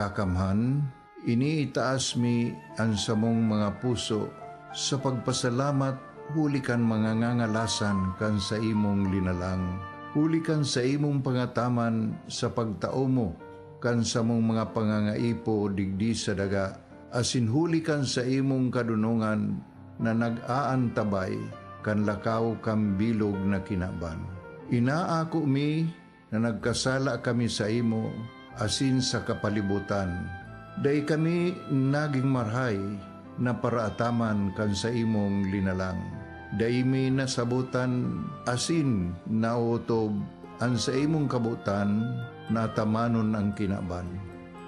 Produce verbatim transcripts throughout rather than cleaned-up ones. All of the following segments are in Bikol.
Kakamhan, iniitaas mi an samong mga puso sa pagpasalamat huli kan mga ngangalasan kan saimong linalang, huli kan saimong pangataman sa pagtao mo kan samong mga pangangaipo digdi sa daga, asin huli kan saimong kadonongan na nag-aantabay kan lakaw kan bilog na kinaban. Inaako mi na nagkasala kami saimo asin sa kapalibotan. Dai kami nagin marahay na paraataman kan saimong linalang. Dai mi nasabotan asin naotob an saimong kabotan na atamanon an kinaban.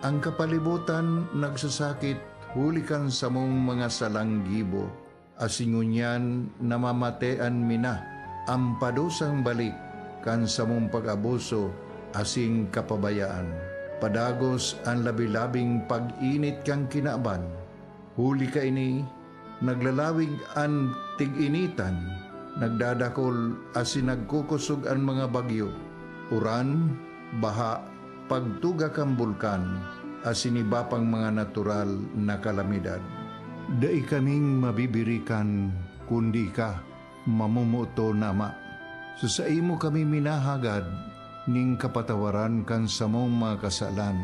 An kapalibotan nagsasakit huli kan samong mga salang gibo, asin ngunyan namamatean mi na an padusang balik kan samong pag-abuso asin kapabayaan. Padagos an labi-labing pag-init kan kinaban. Huli kaini, naglalawig an tig-initan, nagdadakol asin nagkukosog an mga bagyo, uran, baha, pagtuga kan bulkan, asin iba pang mga natural na kalamidad. Dai kaming mabibirikan, kundi ika, mamomoton na Ama. Sa saimo kami minahagad nin kapatawaran kan samong mga kasalan.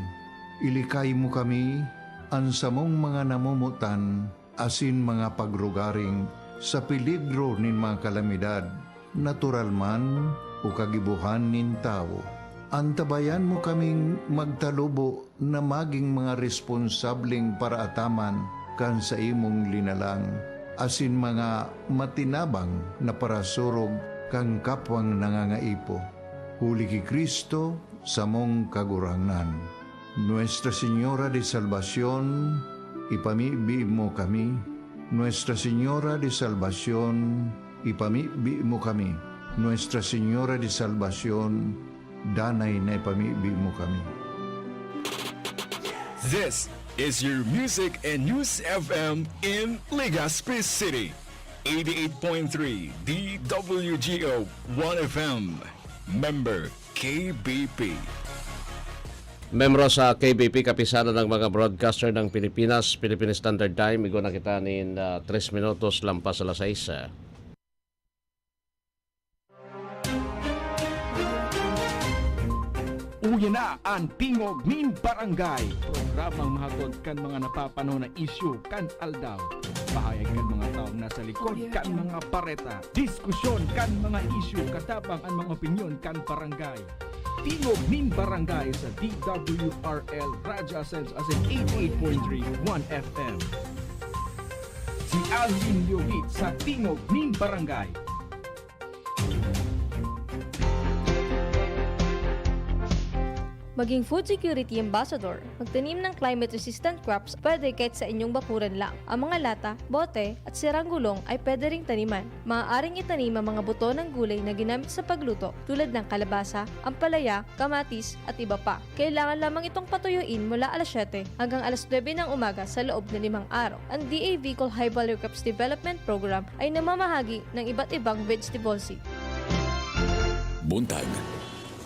Ilikay mo kami, an samong mga namomotan, asin mga pagrugaring sa peligro nin mga kalamidad, natural man o kagibohan nin tawo. Antabayan mo kaming magtalubo na magin mga responsableng paraataman kan saimong linalang, asin mga matinabang na parasurog kan kapwang nangangaipo. Huli ki Cristo, samong Kagurangnan. Nuestra Señora de Salvacion, ipamibi mo kami. Nuestra Señora de Salvacion, ipamibi mo kami. Nuestra Señora de Salvacion, danay na ipamibi mo kami. This is your Music and News F M in Legazpi City. Eighty-eight point three D W G O One F M. Member K B P. Membro sa K B P, Kapisanan ng mga Broadcaster ng Pilipinas, Philippine Standard Time. Igwa na kita nin, ah, tres minutos lampas alas sais. Uya na an Tingog nin Barangay, programang mahatod kan mga napapanahon na isyu kan aldaw. Pahayag kan mga taong nasa likod kan mga bareta. Diskusyon kan mga isyu, katabang an mga opinyon kan barangay. Tingog nin Barangay sa D W R L Radyo Asensa asin eighty-eight point three One F M. Si Alvin Leovit sa Tingog nin Barangay. Maging food security ambassador. Magtanim ng climate-resistant crops, pwede kahit sa inyong bakuran lang. Ang mga lata, bote, at sirang gulong ay pwede ring taniman. Maaaring itanim ang mga buto ng gulay na ginamit sa pagluto, tulad ng kalabasa, ampalaya, kamatis, at iba pa. Kailangan lamang itong patuyuin mula alas siyete hanggang alas nuebe ng umaga sa loob ng limang araw. Ang D A V Col High Value Crops Development Program ay namamahagi ng iba't ibang vegetable seed. Buntag,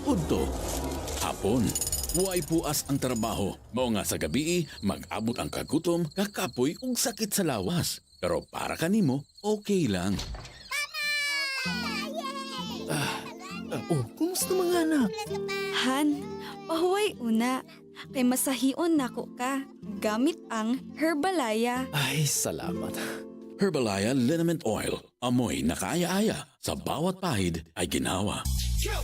udto, hapon, way puas ang trabaho. Mao nga sa gabii, mag-abot ang kagutom, kakapoy, ug sakit sa lawas. Pero para kanimo, okay lang. Ah, ah, oh, kumusta mga anak? Han, pahuway una. Kay masahion nako ka gamit ang Herbalaya. Ay, salamat. Herbalaya Liniment Oil. Amoy na kaaya-aya. Sa bawat pahid ay ginhawa. Go!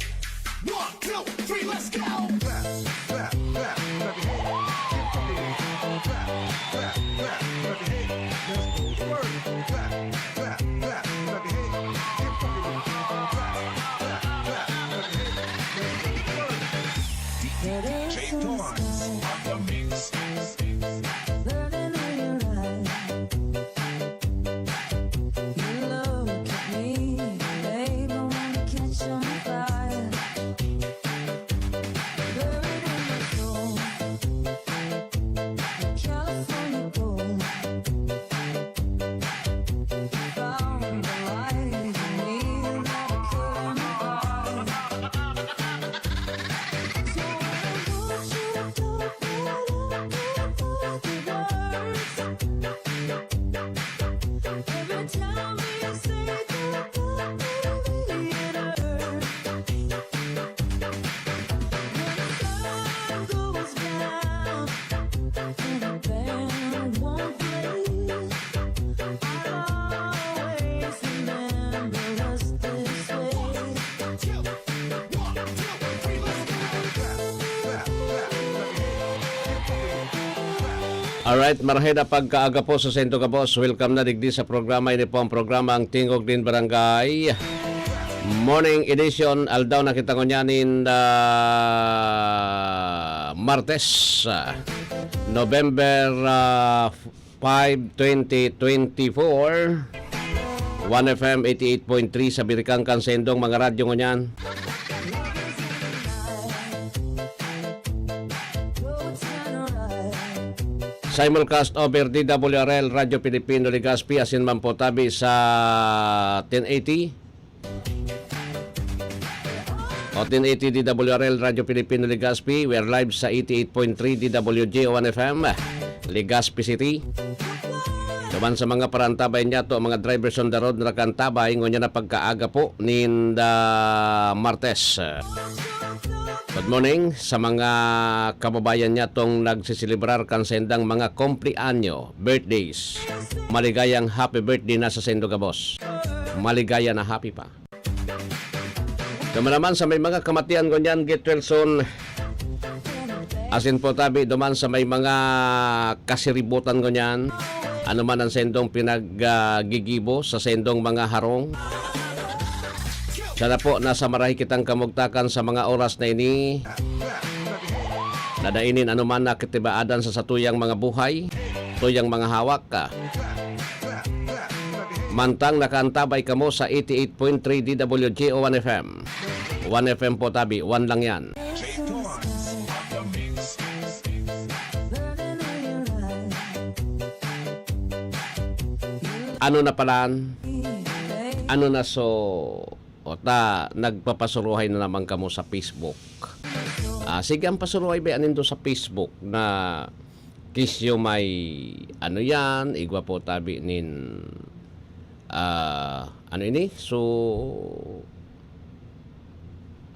One, two, three, let's go! Clap, clap, clap, clap your hands. Keep rocking. Clap, clap, clap, clap your hands. Let's go to work. Clap, clap, clap your hands. Keep rocking. Clap, clap, clap your hands. Let's go to work. D J Torrance on the mix. Burning in your eyes. You look at me, babe, I wanna catch on fire. Burning Alright, marhay na pagkaaga po sa saindo gabos. Welcome na digdi sa programa. Ini po ang programa, ang Tingog nin Barangay. Morning edition, aldaw na kita ngunyan nin, ah, Martes, ah, November, ah, five, twenty twenty-four. One F M eighty-eight point three sa birikang kan saindong mga radyo ngunyan. Simulcast over D W R L, Radyo Pilipino Legazpi, asin man po tabi sa ten eighty o ten eighty D W R L, Radyo Pilipino Legazpi. We are live sa eighty-eight point three D W G O one F M, Legazpi City. Duman sa mga parantabay niyato, mga drivers on the road, nakaantabay, ngunyan na pagkaaga po nin, ah, Martes. Good morning sa mga kababayan niya tong nagsiselebrar kan sendang mga kumpleanyo, birthdays. Maligayang happy birthday na sa sendo gabos. Maligaya na happy pa. Duman naman sa may mga kamatian ngunyan, get well soon. Asin po tabi duman sa may mga kasiributan ngunyan. Ano man ang sendong pinaggigibo sa sendong mga harong. Sana po nasa marahay kitang kamugtakan sa mga oras na ini. Nadainin anuman na kitibaadan sa satuyang mga buhay, tuyang mga hawak ka. Mantang nakaantabay kamo sa eighty-eight point three D W G O one F M. One F M po tabi, one lang yan. Ano na palan? Ano na so? O ta, nagpapasuruhay na naman kamo sa Facebook. Ah, sige, ang pasuruhay ba nindo sa Facebook na kisyo may ano yan, igwa po tabi nin, ah, ano ini? So,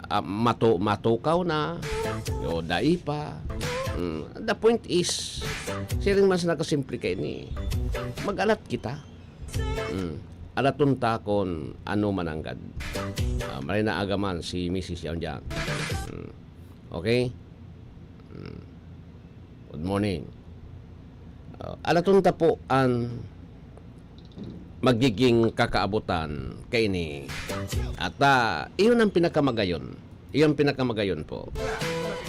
ah, matu-, matukaw na, o dai pa. Mm, the point is, siring man sa nakasimple kaini, mag-alat kita. Mm. Alaton ta kun ano mananggad. Ah, maray na aga man si Misis yaon diyan. Mm. Okay? Mm. Good morning. Ah, alaton ta po an magiging kakaabotan kaini. At, ah, iyon ang pinakamagayon. Iyon ang pinakamagayon po.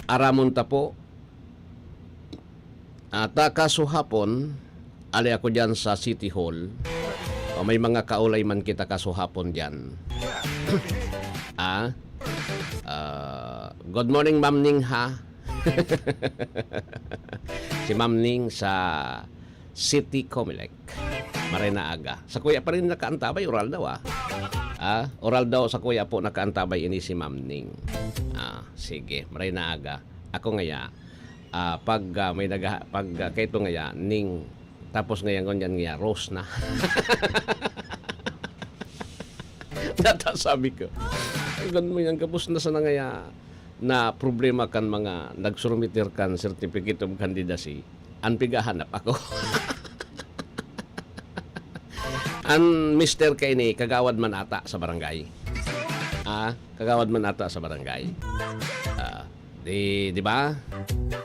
Aramon ta po. At, ah, kasuhapon, ali ako diyan sa City Hall. O, may mga kaulay man kita kasuhapon diyan. Ah? Ah, good morning, Ma'am Ning, ha? Si Ma'am Ning sa City Comelec. Maray na aga. Sa kuya pa rin nakaantabay, oral daw, ah. Ah, oral daw sa kuya po nakaantabay ini si Ma'am Ning. Ah, sige, maray na aga. Ako ngaya, ah, pag, ah, may nagha-, pag, ah, kaito ngaya, Ning, tapos ngaya ngunyan ngaya, Rose na. Nata sabi ko, "Hanggang mo yan, gabos na sana ngaya na problema kan mga nagsurumiter kan Certificate of Candidacy, an pigahanap ako." An mister kaini, kagawad man ata sa barangay. Ah, kagawad man ata sa barangay. Ah, di, di ba?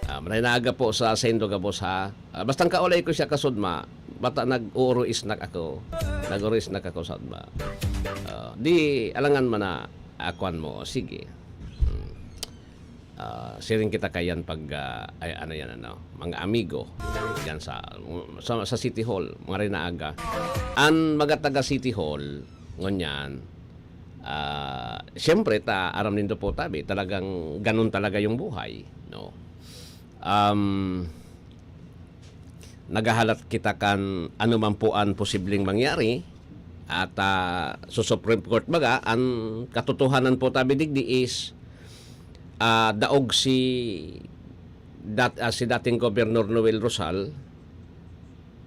Ah, maray na aga po sa sendo gabos, ha. Ah, bastang kaulay ko siya kasudma, bata nag-uuro-isnak ako. Nag-uuro-isnak ako sadma. Ah, di, alangan man na, ah, kwan mo, sige. Hmm. Ah, siring kita kayan pag, ah, ay, ano yan, ano, mga amigo diyan sa, sa, sa City Hall, mga rin na aga. An mga taga City Hall, ngunyan, ah, siyempre, ta, aram nindo po tabi, talagang ganun talaga yung buhay, no? Um, naghahalat kita kan ano man po an posibleng mangyari, at, ah, sa Supreme Court baga, an katotohanan po tabi digdi is, ah, daog si dat-, ah, si dating Gobernador Noel Rosal,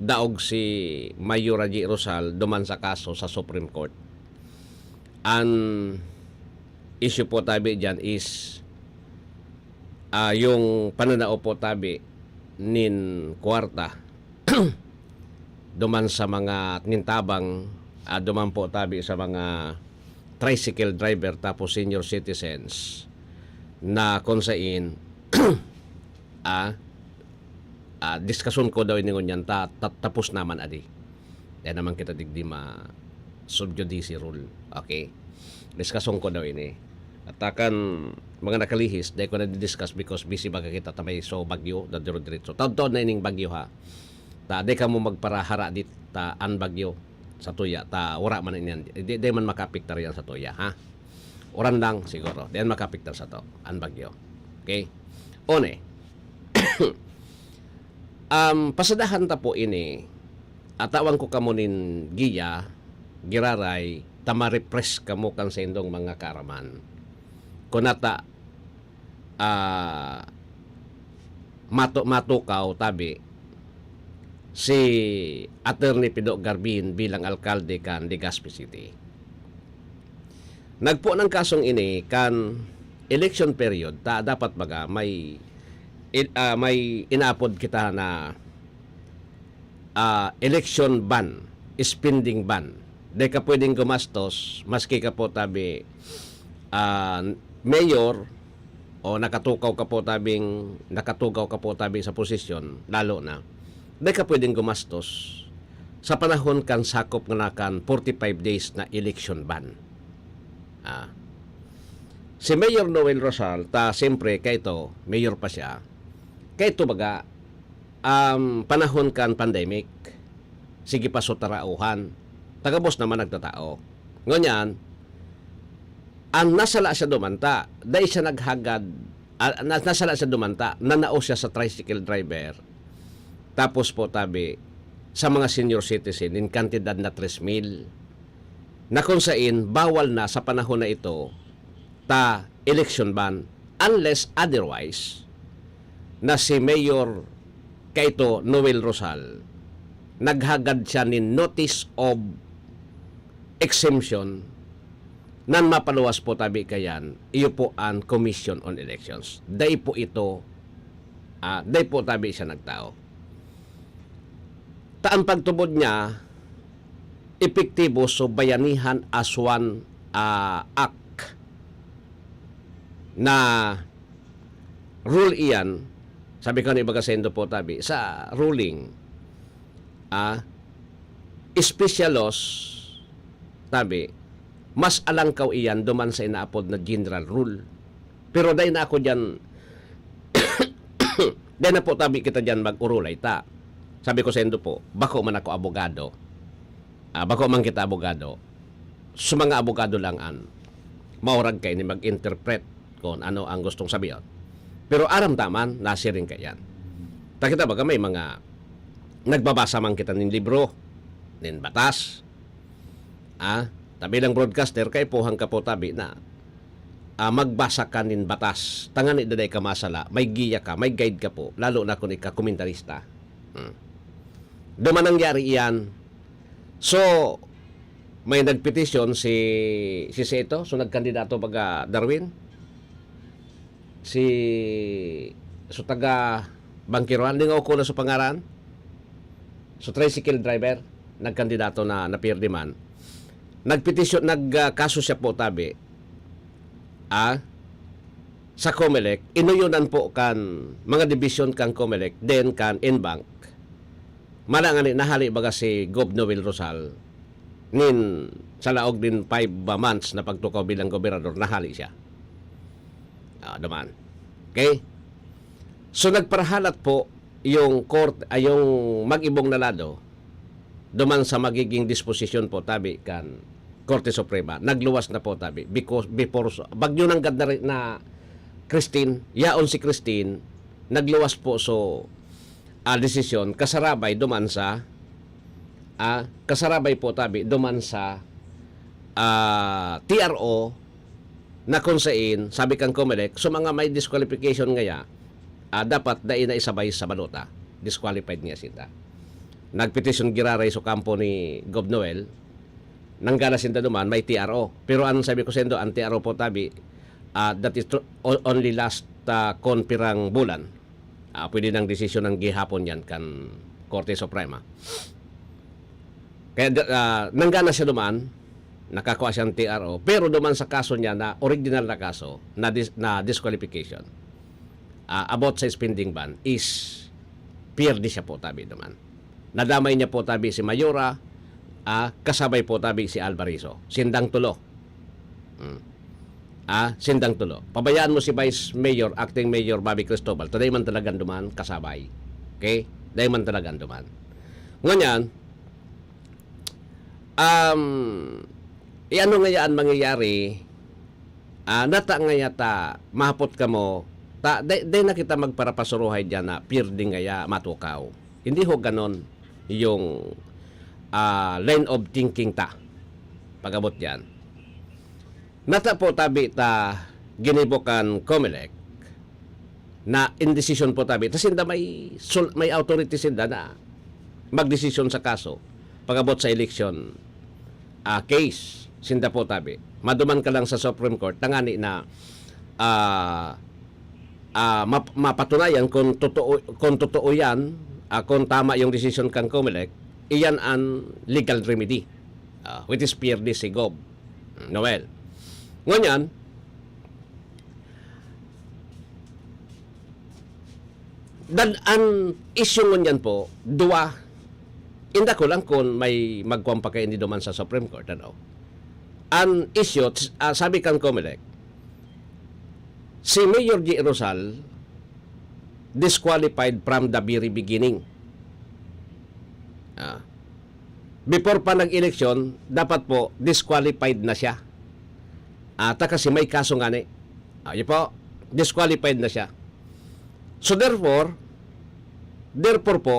daog si Mayor Raji Rosal duman sa kaso sa Supreme Court. An issue po tabi diyan is, ah, yung pananao po tabi nin kwarta duman sa mga nintabang, ah, duman po tabi sa mga tricycle driver tapos senior citizens na kung sain, ah, ah, diskason ko daw ini ngunyan ta, ta, tapos naman adi. Dai naman kita digdi ma sub judice rule. Okay? Diskason ko daw ini. At akan mga nakalihis, dai ko na di-discuss because busy baga kita ta may so bagyo na diro-diretso. Taon-taon na ining bagyo ha. Ta, dai kamo magparahara dit ta an bagyo sa tuya. Ta, wara man iniyan. Di, dai man makaapektar yan sa tuya, ha? Uran lang, siguro. Dai yan makaapektar sa to, an bagyo. Okay? One. Um, pasadahan ta po ini, atawan ko kamo nin giya, giraray, ta ma-refresh kamo kan saindong mga kaaraman. Kunata, ah, mato-, matukaw tabi si Attorney Pido Garbin bilang alkalde kan Legazpi City. Nagpo nang kasong ini kan election period ta dapat baga may in-, ah, may inaapod kita na, ah, election ban, spending ban. Dai ka pwedeng gumastos maski ka po tabi, ah, mayor o nakatukaw ka po tabing, nakatugaw ka po tabi sa posisyon, lalo na, dai ka pwedeng gumastos sa panahon kan sakop na kan forty-five days na election ban. Ah. Si Mayor Noel Rosal, ta siyempre, kaito, mayor pa siya. Kaito baga, um, panahon kan pandemic, sige pa so tarauhan. Tagabos naman nagtatao. Ngunyan, ang nasala siya duman ta, dai siya naghagad, ah, na, nasala siya duman ta, nanao siya sa tricycle driver. Tapos po, tabi, sa mga senior citizen, in kantidad na tres mil, na kung sain, bawal na sa panahon na ito, ta election ban, unless otherwise, na si Mayor kaito Noel Rosal, naghagad siya nin notice of exemption, nan mapaluwas po tabi kayan, iyo po an Commission on Elections. Dai po ito, ah, dai po tabi siya nagtao. Ta an pagtubod niya, epektibo so Bayanihan Aswan, ah, Act na rule iyan, sabi ko na ibaga saindo po tabi, sa ruling, ah, special laws, tabi, mas alangkaw iyan duman sa inaapod na general rule. Pero dai na ako diyan, dai na po tabi kita diyan mag-urulay ta. Sabi ko saindo po, bako man ako abogado. Ah, bako man kita abogado. Sa mga abogado lang an maurag kaini mag-interpret kun ano ang gustong sabihon. Pero aram ta man, nasiring kaiyan. Ta kita baga may mga nagbabasa man kita nin libro, nin batas. Ah, ta bilang broadcaster, kaipuhan ka po tabi na, ah, magbasa ka nin batas. Tangani daday ka masala, may giya ka, may guide ka po, lalo na kun ika komentarista. Hmm. Duman nangyari iyan. So, may nagpetisyon si, si Seto, so nagkandidato baga Darwin. Si, so taga Bangkiruan, lingaw ko na sa pangaran. So, tricycle driver, nagkandidato na napirdi man. Nagpetisyon, nag, ah, kaso siya po tabi. Ah, sa Comelec, inuyonan po kan mga dibisyon kan Comelec, then kan Inbank. Mala ngani nahali baga si Gov Noel Rosal nin sa laog nin five months na pagtukaw bilang gobernador, nahali siya. Ah, duman. Okay? So, nagparahalat po yung court, ay yung mag-ibong na lado, duman sa magiging disposisyon po, tabi kan Korte Suprema. Nagluwas na po, tabi. Because before, so, bagyo nanggad na, ri- na Christine, yaon si Christine, nagluwas po so, ah, desisyon, kasarabay duman sa, ah, kasarabay po, tabi, duman sa, ah, T R O, na kung sain, sabi kan Comelec, so mga may disqualification ngaya, ah, dapat dai na isabay sa balota. Disqualified niya sinda. Nagpetisyon giraray sa kampo ni Gov Noel, nanggana sinda duman, may T R O. Pero ang sabi ko saindo, ang T R O po, tabi, ah, that is tr-, o-, only last, ah, kon pirang bulan. Ah, pwede nang desisyon ng gihapon yan kan Korte Suprema. Kaya, ah, nanggana siya duman, nakakua siyang T R O, pero duman sa kaso niya na original na kaso, na dis-, na disqualification, ah, about sa spending ban is Pierde siya po tabi duman. Nadamay niya po tabi si Mayora, ah, kasabay po tabi si Alvarizo. Sindang tulo. Hmm. Ah, sindang tulo. Pabayaan mo si Vice Mayor, Acting Mayor Bobby Cristobal. Ta dai man talagan duman kasabay. Okay? Dai man talagan duman. Ngunyan, um, e ano ngaya an mangyayari? Ah, nata ngaya ta mahapot kamo, ta dai, dai na kita magparapasuruhay diyan na pierde ngaya matukaw. Hindi ho ganon yung, ah, line of thinking ta pag-abot diyan. Nata po tabi ta ginibo kan Comelec na indesisyon po tabi ta sinda may sul-, may authority sinda na magdesisyon sa kaso pag-abot sa election, ah, case. Sinda po tabi. Maduman ka lang sa Supreme Court tangani na, ah, ah, map-, mapatunayan kung totoo, kung totoo yan, ah, kung tama yung desisyon kan Comelec, iyan ang legal remedy, ah, which is pierde si Gov. Noel. Ngunyan, dan an isyu ngunyan po, duwa, inda ko lang kun may magkuan pa kaini duman sa Supreme Court, ano? An isyu, ah, sabi kan Comelec, si Mayor G. Rosal disqualified from the very beginning. Ah, before pa nag-eleksyon, dapat po disqualified na siya. Ah, ta kasi may kaso ngani. Ah, yun po, disqualified na siya. So therefore, therefore po,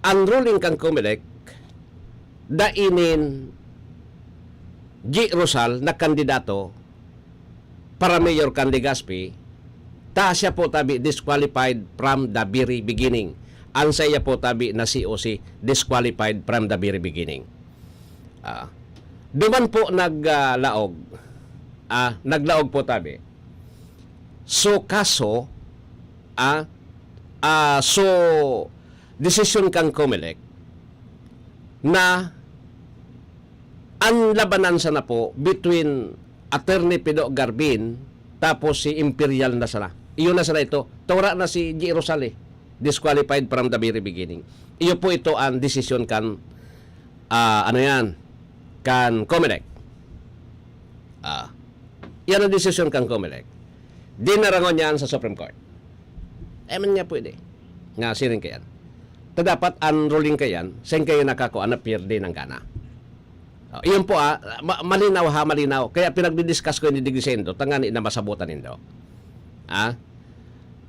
ang ruling kan Comelec, dai nin G. Rosal na kandidato para mayor kan Legazpi, ta siya po tabi disqualified from the very beginning. Ang saiya po tabi na C O C disqualified from the very beginning. Ah, duman po nag, ah, laog. Ah, naglaog po tabi. So, kaso, ah, ah, so, desisyon kan Comelec na an labanan sana po between Attorney Pido Garbin tapos si Imperial na sana. Iyon na sana ito. Tora na si G. Rosal eh. Disqualified from the very beginning. Iyo po ito ang desisyon kan, ah, ano yan, kan Comelec. Ah, yan ang desisyon kan Comelec. Dinarangon niyan sa Supreme Court. Eh, man nga pwede. Nga siring kayan. Ta dapat ang ruling kayan, sa kayo nakakua na pierde ng gana. Oh, iyon po, ah, ma-, malinaw ha, malinaw. Kaya pinagdi-discuss ko ini digdi sa indo, tangani na masabutan nindo. Ah?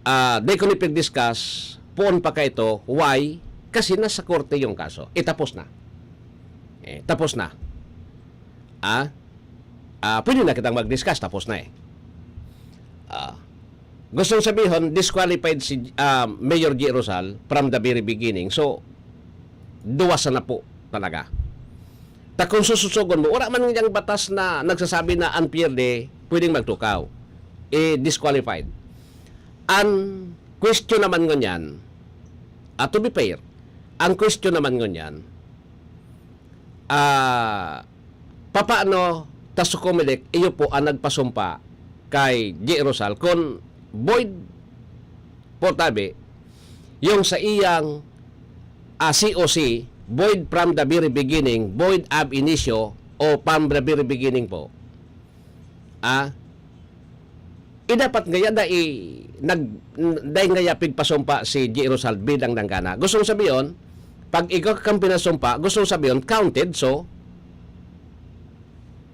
Ah, di ko ni pag-discuss, poon pa ka ito, why? Kasi nasa korte yung kaso. Eh, tapos na. Eh, tapos na. Ah? Ah, pwede na kitang mag-discuss, tapos na eh. Ah, gustong sabihon, disqualified si, ah, Mayor G. Rosal from the very beginning. So, duwa sana po talaga. Ta kung sususugon mo, wala man niyang batas na nagsasabi na ang pierde pwedeng magtukaw. Eh, disqualified. Ang question naman ngunyan, ah, to be fair, ang question naman ngunyan, ah, papaano ta sa Comelec, iyo po ang nagpasumpa kay G. Rosal, kung void po tabi, yung sa iyang, ah, C O C, void from the very beginning, void ab initio, o from the very beginning po. Ah, eh, dapat ngaya dai nag-, dai ngaya pigpasumpa si G. Rosal bilang nanggana. Gustong sabihon, pag ikaw kang pinasumpa, gustong sabihon, counted, so,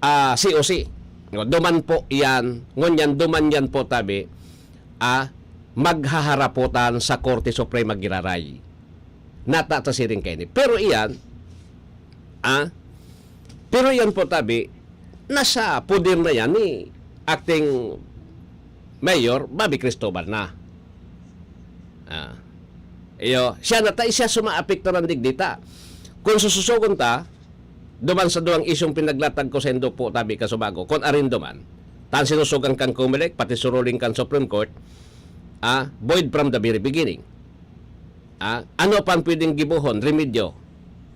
ah, C O C. No, duman po iyan, ngunyan duman yan po tabi, ah, maghaharapotan sa Korte Suprema giraray. Nata ta siring kaini. Pero iyan, ah, pero iyan po tabi, nasa poder na yan ni acting mayor Bobby Cristobal na. Ah. Iyo, siya na ta, siya sumaapekto ng digdi ta. Kung sususugon ta, duman sa duwang isyong pinaglatag ko sa indo po, tabi kasubago, kung arindo man, tan sinusugan kan Comelec, pati suruling kan Supreme Court, ah, void from the very beginning. Ah, ano pa ang pwedeng gibohon, remedyo?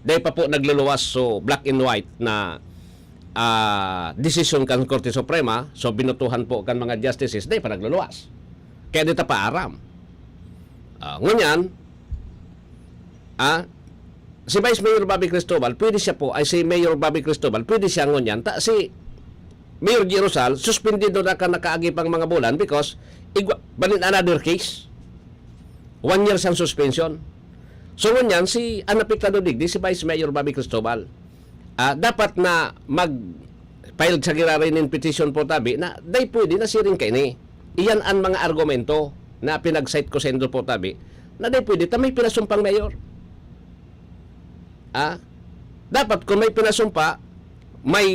Dai pa po nagluluwas so black and white na, ah, desisyon kan Korte Suprema, so binotohan po kan mga justices, dai pa nagluluwas. Kaya di ta pa aram. Ah, ngunyan, ah, si Vice Mayor Bobby Cristobal, pwede siya po, ay, si Mayor Bobby Cristobal, pwede siya ngunyan. Ta, si Mayor G. Rosal, suspendido na kan nakaagi pang mga bulan because igwa, banin another case. One year siyang suspension. So, ngunyan, si, ang apektado digdi, si Vice Mayor Bobby Cristobal. Ah, dapat na mag-file sa giraray nin petition po tabi na dai pwede na siring kaini. Iyan ang mga argumento na pinag-cite ko sa indo po tabi na dai pwede ta may pinasumpang mayor. Ah, dapat kung may pinasumpa, may,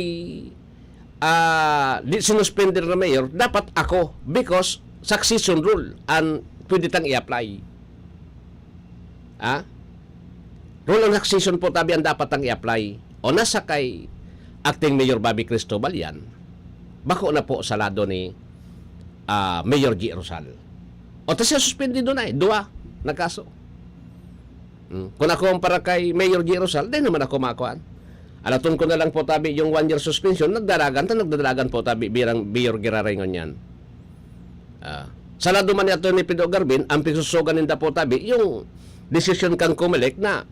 ah, di sinuspender na mayor, dapat ako because succession rule ang pwede tang i-apply. Ah? Rule on succession po tabi ang dapat tang i-apply. O nasa kay Acting Mayor Bobby Cristobal yan, bako na po sa lado ni, ah, Mayor G. Rosal. O ta siya suspendido na eh, duwa na kaso. Hmm. Kung ako ang para kay Mayor G. Rosal, di naman ako makuan. Alaton ko na lang po tabi yung one year suspension, nagdalagan ta, nagdalagan po tabi birang Mayor Giraray ngunyan. Ah, sa lado man ni Attorney Pido Garbin, ang pisusugan ninda po tabi, yung desisyon kang Comelec na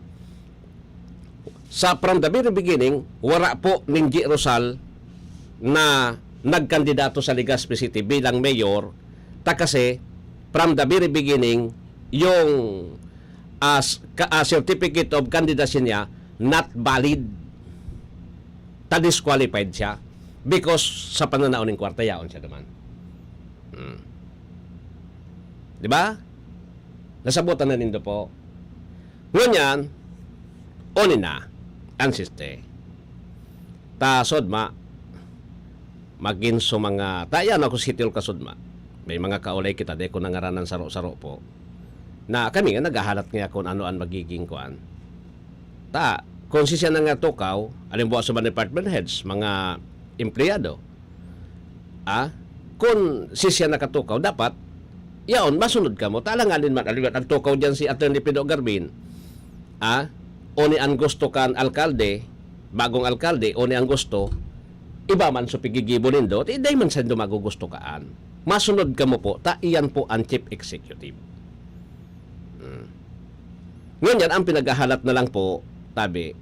sa from the very beginning, wara po ning G. Rosal na nagkandidato sa Legazpi City bilang mayor, ta kasi from the very beginning, yung, ah, s-, ka, ah, certificate of candidacy niya not valid. Ta disqualified siya because sa pananao ning kwarta, yaon siya naman. Hmm. Di ba? Nasabutan na nindo po. Ngunyan, oni na ang siste. Ta sodma, magin so mga, ta yan ako si Tiyol Kasudma. May mga kaulay kita, di ko nangaranan saro-saro po. Na kami nga naghahalat nga kung ano ang magiging kuan. Ta, kung si siya na nga tukaw, halimbawa sa mga department heads, mga empleyado, ah, kung si siya nakatukaw, dapat, yaon, masunod ka mo. Talanganin man, aliwat ang tukaw dyan si Attorney Pido Garbin, ah, o ni ang gusto kan alkalde, bagong alkalde, o ni ang gusto, iba man so pigigibo nindo, ti dai man sa indo magugusto kaan. Masunod ka mo po, ta iyan po ang chief executive. Hmm. Ngunyan, ang pinaghahalat na lang po, tabi,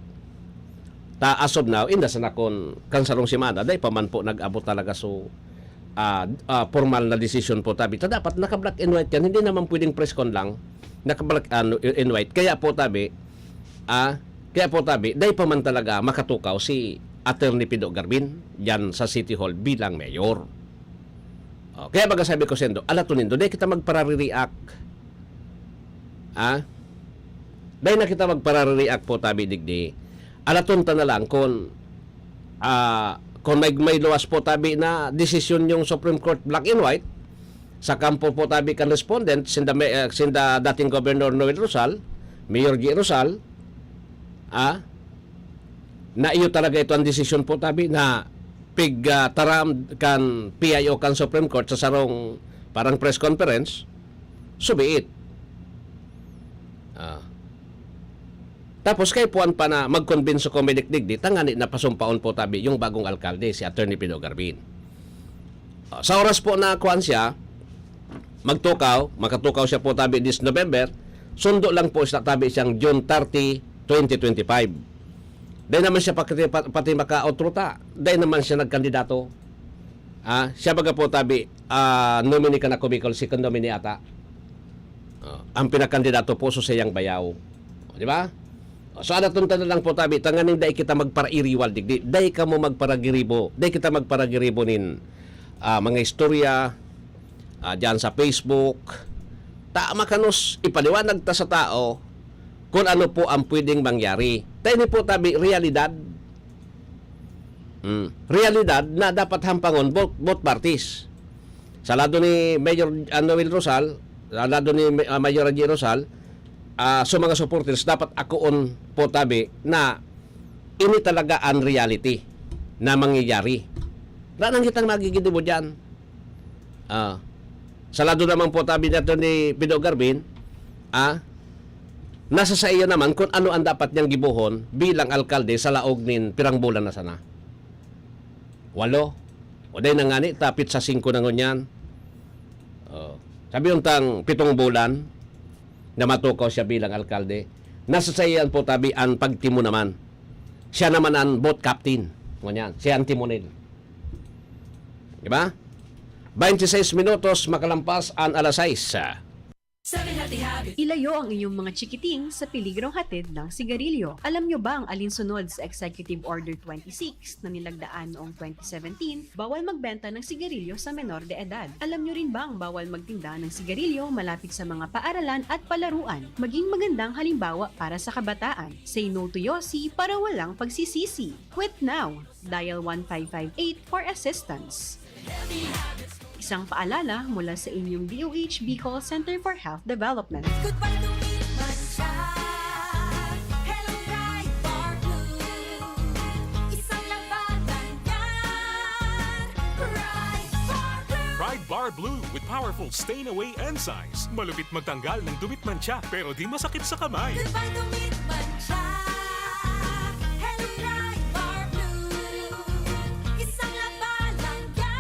ta as of now, inda sana kun kan sarong semana, dai pa man po nag-abot talaga so, ah, ah, formal na desisyon po, tabi. Ta dapat naka-black and white yan, hindi naman pwedeng press con lang, naka-black and, and white. Kaya po, tabi, ah, kaya po, tabi, dai pa man talaga makatukaw si Attorney Pido Garbin diyan sa City Hall bilang mayor. Oh, kaya baga sabi ko sendo, alaton nindo, dai kita magparare-react. Ah? Dai na kita magparare-react po, tabi, digdi. Alaton ta na lang kung, ah, kung may, may luwas po, tabi, na desisyon yung Supreme Court, black and white, sa kampo po, tabi, kan respondent, sinda, may, eh, sinda dating Governor Noel Rosal, Mayor G. Rosal, ah, na iyo talaga ito ang desisyon po, tabi, na pig, ah, taram kan P I O kan Supreme Court sa sarong parang press conference, so be it. Ah. Tapos kay puan pa na mag-convince ko may dikdigdi, tangani na pasumpaon po, tabi, yung bagong alkalde, si Attorney Pido Garbin. Ah, sa oras po na kuan siya, magtukaw, makatukaw siya po, tabi, this November, sundo lang po siya, tabi, siyang June thirty, twenty twenty-five. Dai naman siya pati, pa-, pati maka-outro ta. Dai naman siya nagkandidato. Ah, siya baga po, tabi, ah, nominee kan Ako Bicol, second nominee ata. Oh, ang pinakandidato po, so siyang bayaw. O, di ba? O, so, alaton ta na lang po, tabi, tanganing dai kita magparairiwal, digdi. Dai kamo magparagiribo. Dai kita magparagiribo nin, ah, mga istorya, ah, diyan sa Facebook. Ta, makanos, ipaliwanag ta sa tao kung ano po ang pwedeng mangyari. Ta ini po, tabi, realidad. Hmm. Realidad na dapat hampangon both, both parties. Sa lado ni Mayor, ah, Noel Rosal, sa lado ni Ma-, ah, Mayor G. Rosal, ah, so mga supporters, dapat akoon po, tabi, na ini talaga ang reality na mangyayari. Wala nang kitang magigidibo dyan. Ah, sa lado naman po, tabi, ni Attorney Pido Garbin, ah, nasa sa iya naman kung ano ang dapat niyang gibohon bilang alkalde sa laog nin pirang bulan na sana. Walo. O dai na ngani, tapit sa singko na ngunyan. Oh. Sabi yung tang pitong bulan, na matukaw siya bilang alkalde. Nasa saiya po tabi an pagtimo naman. Siya naman an boat captain. Ngunyan, siya an timonel. Di ba? Twenty-six minutos makalampas an alas sais. Seven Healthy Habits. Ilayo ang inyong mga chikiting sa peligrong hatid ng sigarilyo. Alam nyo bang alinsunod sa Executive Order twenty-six na nilagdaan noong twenty seventeen, bawal magbenta ng sigarilyo sa menor de edad? Alam nyo rin bang bawal magtinda ng sigarilyo malapit sa mga paaralan at palaruan? Maging magandang halimbawa para sa kabataan. Say no to Yossi para walang pagsisisi. Quit now! Dial one five five eight for assistance. Isang paalala mula sa inyong D O H Bicol Center for Health Development. Goodbye to meat mancha. Hello, Pride Bar Blue. Isang labanan yan. Pride Bar Blue. Pride Bar Blue with powerful stain away enzymes. Malupit magtanggal ng dumit mancha, pero di masakit sa kamay. Goodbye to meat mancha. Hello, Pride Bar Blue. Isang labanan yan.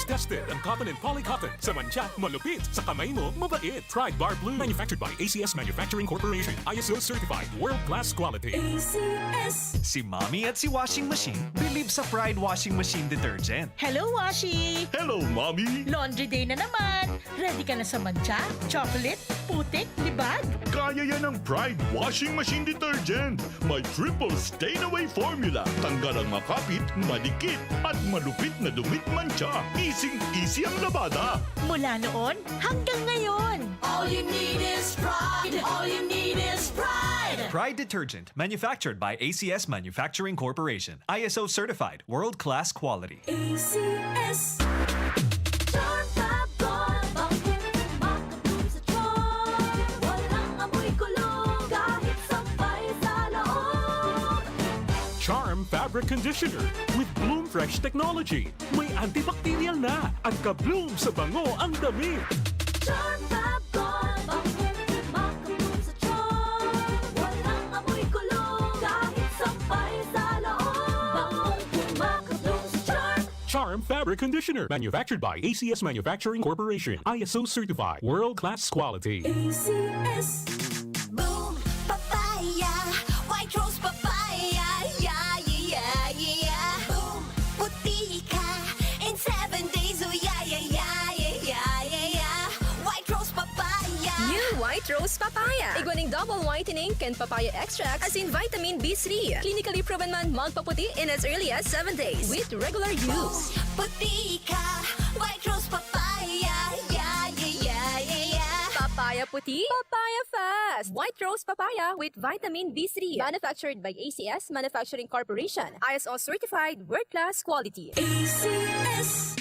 Tested ang cotton and poly cotton. Sa mancha, malupit. Sa kamay mo, mabait. Pride Bar Blue. Manufactured by A C S Manufacturing Corporation. I S O certified. World class quality. A C S. Si Mommy at si Washing Machine believe sa Pride Washing Machine Detergent. Hello, Washi! Hello, Mommy! Laundry day na naman! Ready ka na sa mancha, chocolate, putik, libag? Kaya yan ng Pride Washing Machine Detergent. May triple stain away formula. Tanggal ang makapit, madikit, at malupit na dumit mancha. Easing-easy ang labada. Mula noon hanggang ngayon. All you need is Pride. All you need is Pride. Pride Detergent, manufactured by A C S Manufacturing Corporation. I S O certified, world-class quality. A C S. Charm Fab Gold, bangkeng makabloom sa charm. Walang amoy kulog, kahit sampay sa laog. Charm Fabric Conditioner with Bloom Fresh Technology. May antibacterial na at ka-bloom sa bango ang damit. Charm Fab Gold, bangkeng makabloom sa charm. Walang amoy kulog, kahit sampay sa laog. Bangkeng makabloom sa charm. Charm Fabric Conditioner, manufactured by A C S Manufacturing Corporation, I S O certified, world-class quality. A C S. Boom Papaya, White Rose Papaya, yeah, yeah, yeah, yeah. Boom Puti ka in seven days, oh yeah, yeah, yeah, yeah, yeah, yeah, yeah. White Rose Papaya. New White Rose Papaya. Igwa nin double whitening kan papaya extract, asin vitamin B three. Clinically proven man magpaputi in as early as seven days with regular use. Puti ka, White Rose Papaya. Yeah, yeah, yeah, yeah, yeah. Papaya puti, papaya fast. White Rose Papaya with vitamin B three. Manufactured by A C S Manufacturing Corporation. I S O certified, world-class quality. A C S.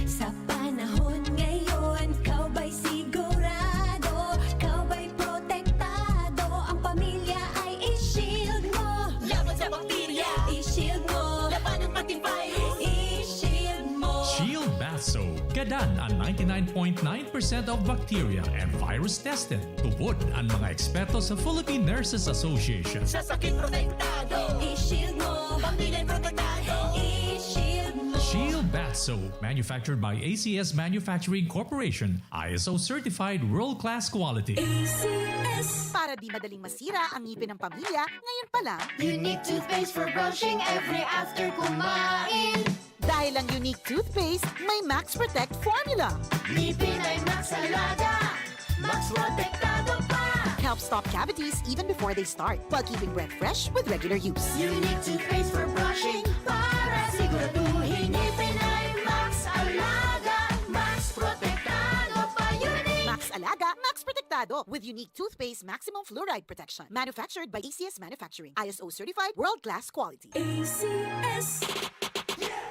Sa panahon ngayon, ikaw ba'y sigurado? Ikaw ba'y protektado? Ang pamilya ay i-shield mo. Laban sa bakterya. I-shield mo. Labanan pati virus. I-shield mo. Shield Bath Soap. Gadan ang ninety-nine point nine percent of bacteria and virus tested. Tubod ang mga eksperto sa Philippine Nurses Association. Sa sakit protektado. I-shield mo. Pamilya protektado. I-shield mo. Shield Bath Soap, manufactured by A C S Manufacturing Corporation, I S O certified world-class quality. A C S. Para di madaling masira ang ngipin ng pamilya, ngayon pa lang. Unique toothpaste for brushing every after kumain. Dahil ang Unique Toothpaste may Max Protect Formula. Ngipin ay Max Alaga, Max Protektado pa. Helps stop cavities even before they start, while keeping breath fresh with regular use. Unique Toothpaste for brushing, para siguraduhin ngipin ay Max Alaga, Max Protektado pa. Unique! Max Alaga, Max Protektado, with Unique Toothpaste Maximum Fluoride Protection. Manufactured by A C S Manufacturing. I S O certified, world-class quality. A C S.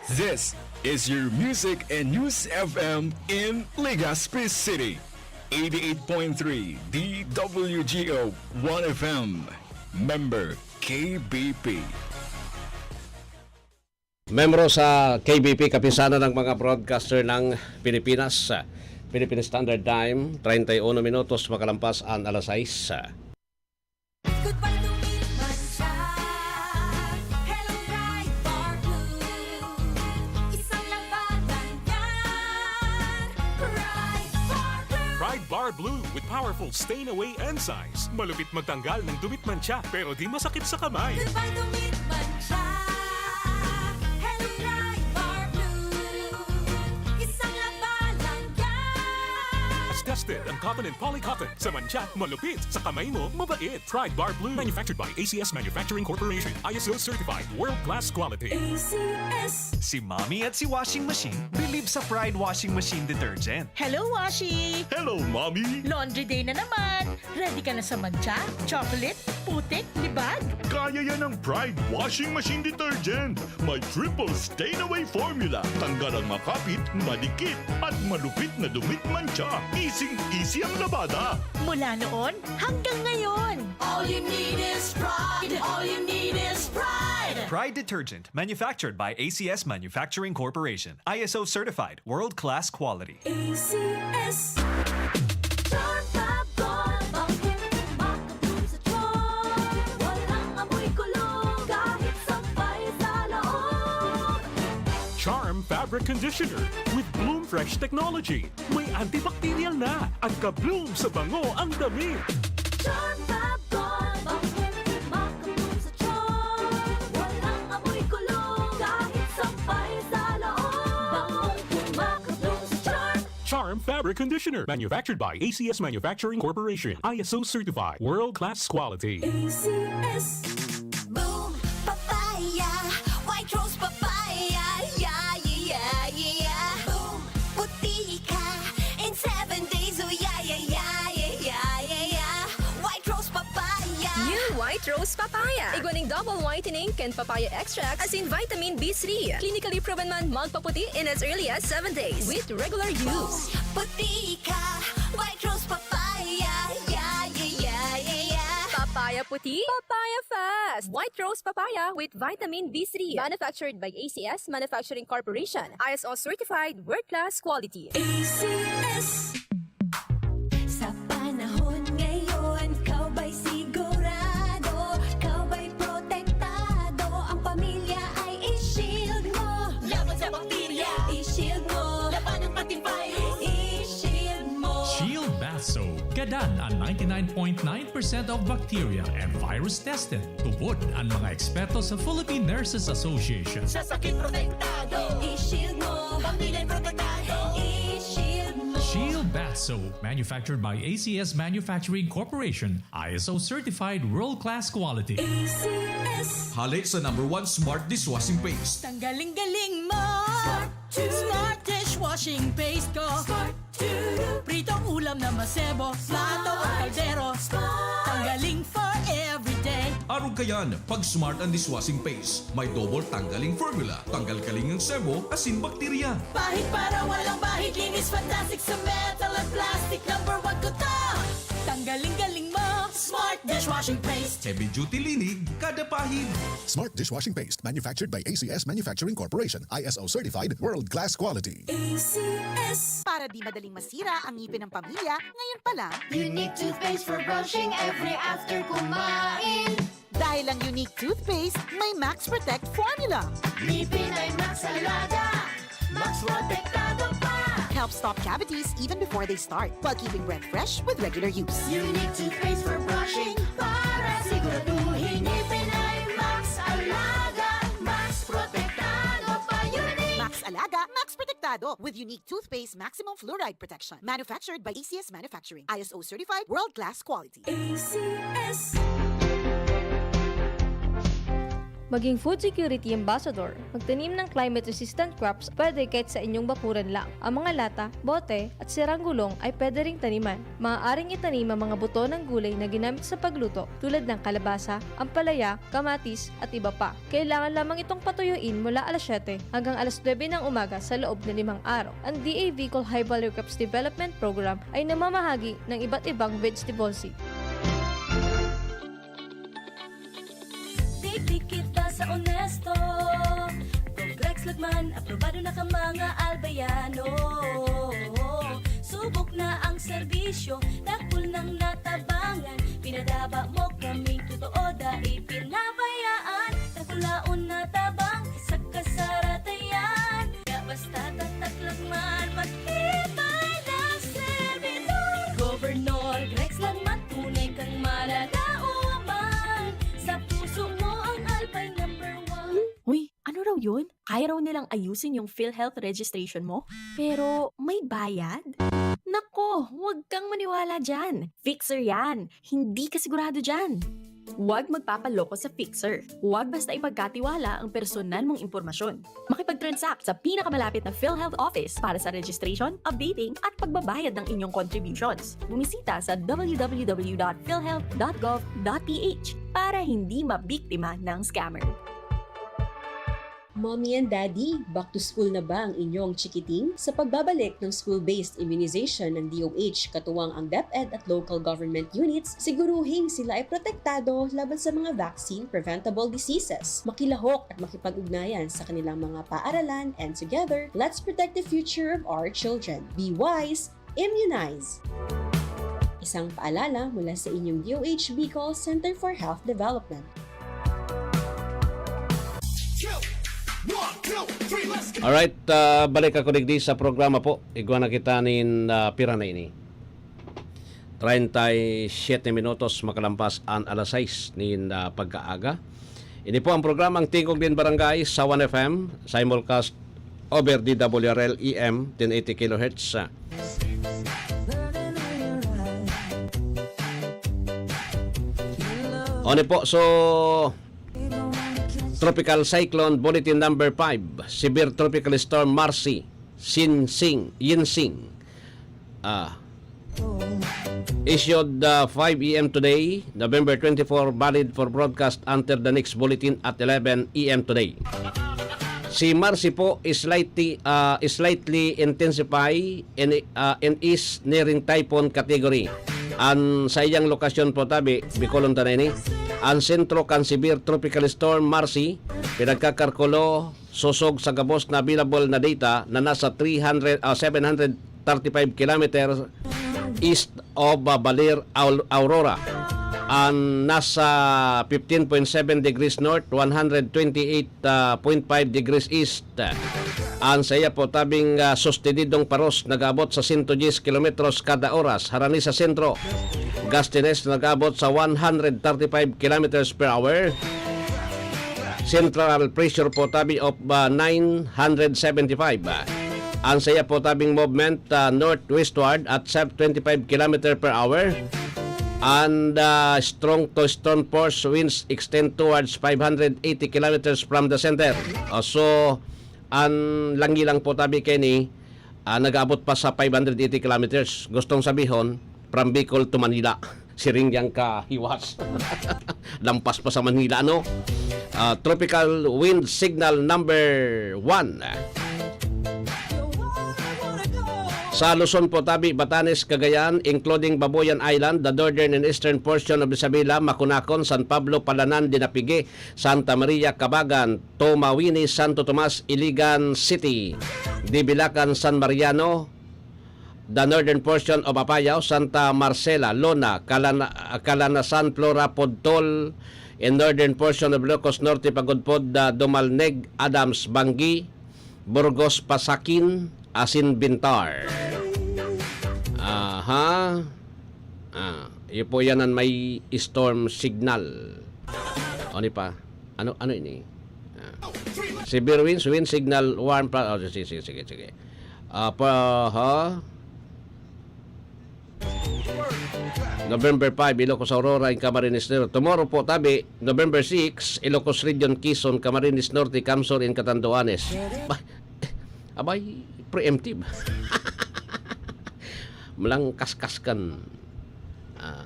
This is your Music and News F M in Legazpi City. Eighty-eight point three D W G O One F M. Member K B P. Membro sa K B P, Kapisanan ng mga Broadcaster ng Pilipinas, Philippine Standard Time, treinta y uno minutos makalampas an alas sais. Goodbye to meat mancha. Hello, Pride Bar Blue. Isang labanan yan. Pride Bar Blue. Pride Bar Bar Blue with powerful stain away enzymes. Malupit magtanggal ng dumi at mantsa, pero di masakit sa kamay. Goodbye dumi at mantsa. Hello, Pride Bar Blue. Isang laba lang yan. Tested ang cotton and poly cotton. Sa mantsa, malupit. Sa kamay mo, mabait. Pride Bar Blue. Manufactured by A C S Manufacturing Corporation. I S O certified. World class quality. A C S. Si Mommy at si Washing Machine believe sa Pride Washing Machine Detergent. Hello, Washi! Hello, Mommy! Laundry day na naman! Ready ka na sa mantsa, chocolate, putik, libag? Kaya yan ng Pride Washing Machine Detergent. May triple stain away formula. Tanggal ang makapit, madikit, at malupit na dumi at mantsa. Easing-easy ang labada. Mula noon hanggang ngayon. All you need is Pride. All you need is Pride. Pride Detergent, manufactured by A C S Manufacturing Corporation. I S O certified, world-class quality. A C S. Charm Fab Gold, bangkeng makadum sa tiyan. Walang amoy kulog, kahit sampay sa loob. Charm Fabric Conditioner with Bloom Fresh Technology. May antibacterial na at ka-bloom sa bango ang damit. Charm Fab Gold, bangkeng makadum sa tiyan. Walang amoy kulog, kahit sampay sa loob. Bangong makadum sa tiyan. Charm Fabric Conditioner, manufactured by A C S Manufacturing Corporation, I S O certified, world-class quality. A C S. Boom Papaya, White Rose Papaya, yeah, yeah, yeah, yeah. Boom, puti ka in seven days, oh yeah, yeah, yeah, yeah, yeah, yeah, yeah. White Rose Papaya. New White Rose Papaya. Igwa nin double whitening kan papaya extract asin vitamin B three. Clinically proven man magpaputi in as early as seven days with regular use. Puti ka, White Rose Papaya, yeah, yeah, yeah, yeah, yeah. Papaya puti, papaya fast. White Rose Papaya with vitamin B three. Manufactured by A C S Manufacturing Corporation. I S O certified, world-class quality. A C S. Sa panahon ngayon, ikaw ba'y sigurado? Ikaw ba'y protektado? Ang pamilya ay i-shield mo. Laban sa bakterya. I-shield mo. Labanan pati virus. I-shield mo. Shield Bath Soap. Gadan an ninety-nine point nine percent of bacteria and virus tested. Tubod an mga eksperto sa Philippine Nurses Association. Sa sakit protektado. I-shield mo. Pamilya protektado. I-shield mo. Shield Bath Soap, manufactured by A C S Manufacturing Corporation, I S O certified world-class quality. A C S. Hale sa number one smart dishwashing paste. Tanggaling-galing mo. Smart Smart dishwashing paste ko. Smart Pritong ulam na masebo, plato o kaldero. Tanggaling for everyday. Arog kayan, pag Smart an dishwashing paste. May double tanggaling formula. Tanggal kaling ang sebo, asin bakterya. Pahid para walang bahid, linis fantastic sa metal at plastic. Number one ko to. Tanggaling-galing mo, Smart dishwashing paste. Heavy duty linig, kada pahid. Smart dishwashing paste, manufactured by A C S Manufacturing Corporation, I S O certified, world class quality. A C S. Para di madaling masira ang ngipin ng pamilya, ngayon pa lang. Unique toothpaste for brushing every after kumain. Dahil ang Unique Toothpaste may Max Protect Formula. Ngipin ay Max Alaga, Max Protektado pa. Helps stop cavities even before they start, while keeping breath fresh with regular use. Unique Toothpaste for brushing para siguraduhin ngipin ay Max Alaga, Max Protektado pa. Unique Max Alaga, Max Protektado with Unique Toothpaste Maximum Fluoride Protection. Manufactured by A C S Manufacturing. I S O certified, world class quality. A C S. Maging food security ambassador. Magtanim ng climate-resistant crops, pwede kahit sa inyong bakuran lang. Ang mga lata, bote, at sirang gulong ay pwede ring taniman. Maaaring itanim ang mga buto ng gulay na ginamit sa pagluto, tulad ng kalabasa, ampalaya, kamatis, at iba pa. Kailangan lamang itong patuyuin mula alas siyete hanggang alas nuebe ng umaga sa loob ng limang araw. Ang D A V Bicol High Value Crops Development Program ay namamahagi ng iba't ibang vegetable seed. Digdi kita sa onesto. Progrex Lagman, aprobado na ka mga Albayano. Subok na ang serbisyo, dakul nang natabangan. Pinadaba mo kaming totoo, dai pinabayaan. Dakulaon na tabang sa kasaratayan. Kaya basta tatak Lagman, matibay na servidor. Go Yun, kaya raw nilang ayusin yung PhilHealth registration mo, pero may bayad? Nako, huwag kang maniwala dyan. Fixer yan. Hindi ka sigurado dyan. Huwag magpapaloko sa Fixer. Huwag basta ipagkatiwala ang personal mong impormasyon. Makipag-transact sa pinakamalapit na PhilHealth office para sa registration, updating, at pagbabayad ng inyong contributions. Bumisita sa w w w dot philhealth dot gov dot p h para hindi mabiktima ng scammer. Mommy and Daddy, back to school na ba ang inyong chikiting? Sa pagbabalik ng school-based immunization ng D O H, katuwang ang DepEd at local government units, siguruhing sila ay protektado laban sa mga vaccine-preventable diseases. Makilahok at makipag-ugnayan sa kanilang mga paaralan, and together, let's protect the future of our children. Be wise, immunize! Isang paalala mula sa inyong D O H Bicol Center for Health Development. Alright, ah, balik ako digdi sa programa po. Igwa na kita nin ah, pira na ini. Treinta y siete minutos makalampas an alas sais nin ah, pagkaaga. Ini po ang programang Tingog nin Barangay sa One F M, simulcast over D W R L E M, ten eighty kilohertz. Oni po, so Tropical Cyclone Bulletin Number five, Severe Tropical Storm Marcy, Sinsing, Yinsing. Ah, issued uh, five a m today, November twenty-four, valid for broadcast until the next bulletin at eleven a m today. Si Marcy po is slightly, ah, is slightly intensify and, ah, and is nearing typhoon category. An sa iyang lokasyon po tabi, Bicolon ta na ini, an sentro kan severe tropical storm Marcy, pinagkakarkulo sosog sa gabos na available na data na nasa three hundred, ah, seven hundred thirty-five kilometers east of ah, Baler, Aul- Aurora. An nasa fifteen point seven degrees north, one hundred twenty-eight point five degrees east. An saiya po tabing ah, sustedidong paros nag-aabot sa sento dyes kilometros kada oras harani sa sentro. Gustines nag-aabot sa one hundred thirty-five kilometers per hour. Central pressure po tabi of ah, nine hundred seventy-five. An saiya po tabing movement ah, northwestward at sub twenty-five kilometer per hour. And ah, strong to strong force winds extend towards five hundred eighty kilometers from the center. Ah, so, an langilang po tabi kaini ah, nag-aabot pa sa five hundred eighty kilometers. Gustong sabihon, from Bicol to Manila. Siring yang kahiwas. Lampas pa sa Manila, no? Ah, tropical wind signal number one. Sa Luzon po tabi, Batanes, Cagayan, including Babuyan Island, the northern and eastern portion of Isabela, Maconacon, San Pablo, Palanan, Dinapigue, Santa Maria, Cabagan, Tomawini, Santo Tomas, Iligan City, Dibilacan, San Mariano, the northern portion of Apayao, Santa Marcela, Lona, Calana- Calanasan, Flora, Podtol, in northern portion of Ilocos Norte, Pagudpod, the Dumalneg, Adams, Banggi, Burgos, Pasakin, asin Bintar. Aha. Ah, iyo po yan ang may storm signal. Ano pa? Ano ano ini? Ah. Severe winds, wind signal warn pa. Oh, sige, sige, sige, sige. Ah, pa, ha? November five, Ilocos Aurora in Camarines Norte. Tomorrow po, tabi, November six, Ilocos Region, Quezon, Camarines Norte, Camsor, in Catanduanes. Ba, abay, preemptive. Malangkaskas kan, ah,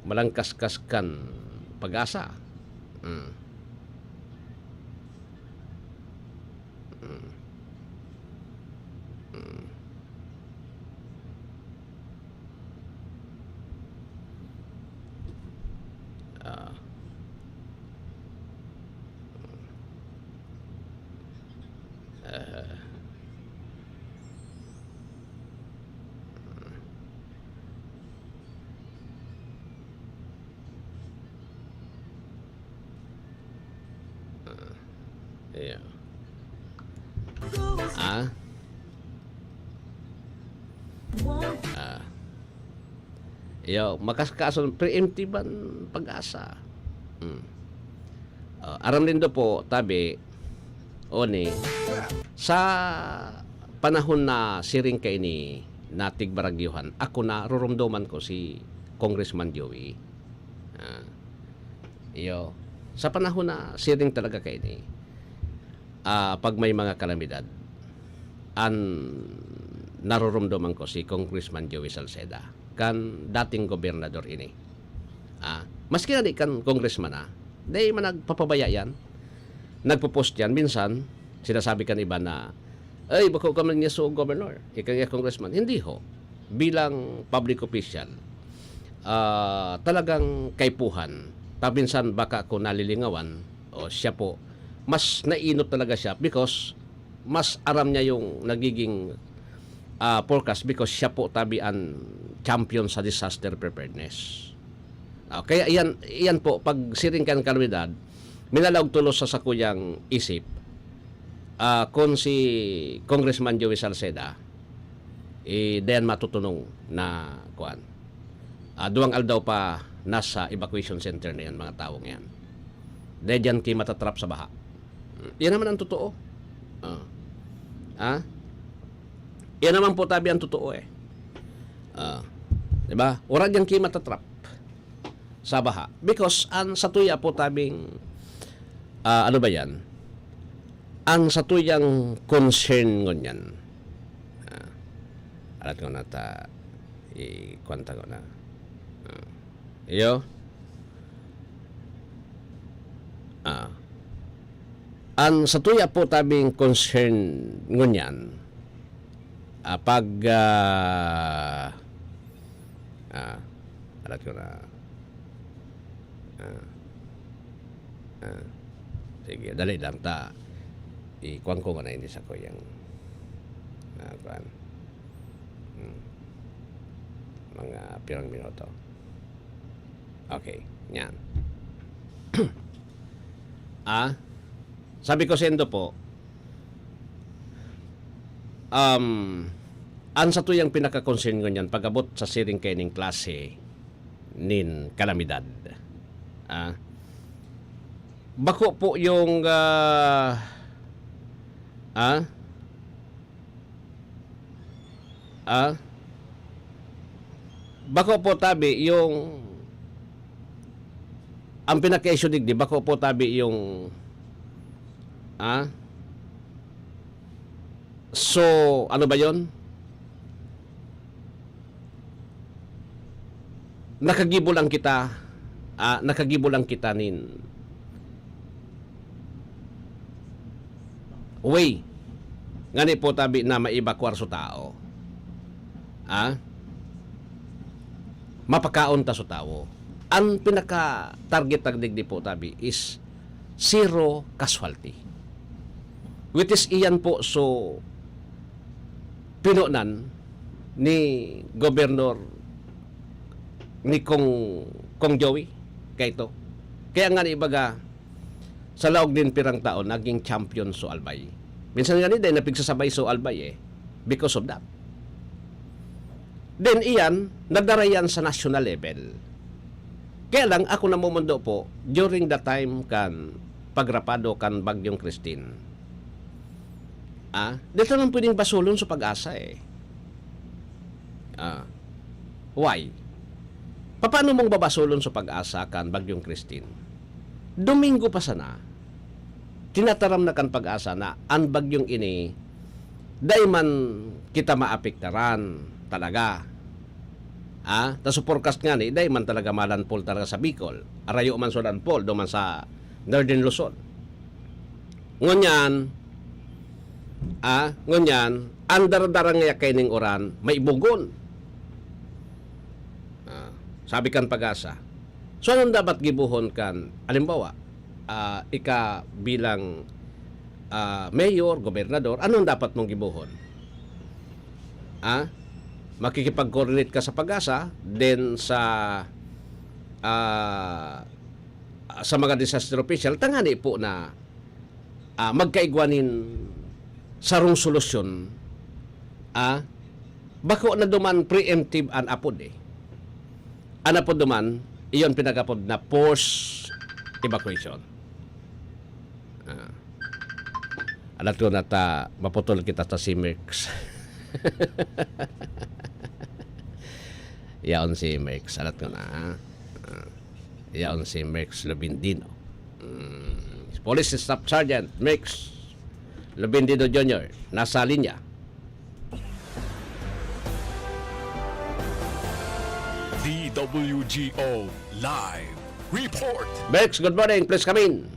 malangkaskas kan pag-asa. Mm. Mm. Mm. Ah. Ah. Ah. Yeah. Ah? Ah. Iyo, makasakason, preemptive an pag-asa. Hmm. Ah, aram nindo po, tabi, Oni, sa panahon na siring kaini na tigbaragyohan, ako, naroromdoman ko si Congressman Joey. Ah, iyo. Sa panahon na siring talaga kaini, ah, pag may mga kalamidad, an naroromdoman ko si Congressman Joey Salceda, kan dating gobernador ini. Ah, maski na di kan congressman, ah, dai man nagpapabaya yan. Nagpo-post yan. Minsan, sinasabi kan iba na, "Ay, bako ka man niya so governor, ika nga congressman." Hindi ho. Bilang public official, ah, talagang kaipuhan. Ta minsan baka ako nalilingawan, o siya po, mas nainot talaga siya because mas aram niya yung nagiging, ah, forecast because siya po tabi an champion sa disaster preparedness. Ah, kaya iyan, iyan po, pag siring kan kalamidad, minalaog tulos sa sakuyang isip, ah, kun si Congressman Joey Salceda, eh, dayan matutunong na, kuwan. Ah, duwang aldaw pa nasa evacuation center na yan, mga tawong yan. Dahil dyan kayo matatrap sa baha. Yan naman ang totoo. Ah. Ah? Yan naman po tabi ang totoo eh. Ah. Di ba? Wala dyan kayo matatrap sa baha. Because ang satuya po tabing, ah, ano ba yan? Ang satuyang concern ngunyan. Ah. Alat ko na ta, i-, kwanta ko na. Ah. Iyo? Ah. Ang satuya po tabing concern ngunyan, ah, pag, ah, ah, alat ko na. Ah. Ah. Sige, dali lang ta. Ikuwan ko muna ini sa kuyang, ah, kuwan. Hmm. Mga pirang minuto. Okay, yan. Ah, sabi ko sendo po, um, ang satuyang pinaka-concern ngunyan pag-abot sa siring kaining klase nin kalamidad. Ah, bako po yung, ah, ah, ah, bako po tabi yung ang pinaka-issue digdi, bako po tabi yung, ah, so, ano ba yon? Nakagibo lang kita, ah, nakagibo lang kita nin way ngani po tabi na maibakwar so tao. Ah? Mapakaon ta so tawo. Ang pinaka-target ta digdi po tabi is zero casualty. Which is iyan po so pinonan ni Gobernador ni Kong, Kong Joey kaito. Kaya nga ni ibaga, sa laog nin pirang taon, naging champion so Albay. Minsan nga ni, dahil napigsasabay so Albay eh, because of that. Then iyan, nadara yan sa national level. Kaya lang, ako namumundo po, during the time kan pagrapado kan Bagyong Christine, ah, di ta naman pwedeng basulon sa pag-asa eh. Ah, why? Paano mong babasulon sa pag-asa kan Bagyong Christine? Domingo pa sana, tinataram na kan pag-asa na an bagyong ini, dai man kita maapektaran talaga. Ah, ta sa forecast nga ni, dai man talaga malandfall talaga sa Bicol. Arayo man sa landfall, duman sa Northern Luzon. Ngunyan, ah, ngunyan, ang daradarang nga kaining uran, may bugon. Ah, sabi kan pag-asa. So, anong dapat gibohon kan, halimbawa, ah, ika bilang, ah, mayor, gobernador, anong dapat mong gibohon? Ah, makikipag-coordinate ka sa pag-asa, then sa, ah, sa mga disaster official, tangani po na, ah, magkaigwa nin sarong solusyon, ah, bako na duman preemptive an apod eh. An apod duman, iyon pinagapod na forced evacuation. Ah. Alat ko na ta, maputol kita sa si Merx. Yaon si Merx, alat ko na. Ah, yaon si Merx Lubindino. Mm, Police Staff Sergeant Merx Lubindino Junior, nasa linya. D W G O Live Report. Merx, good morning. Please come in.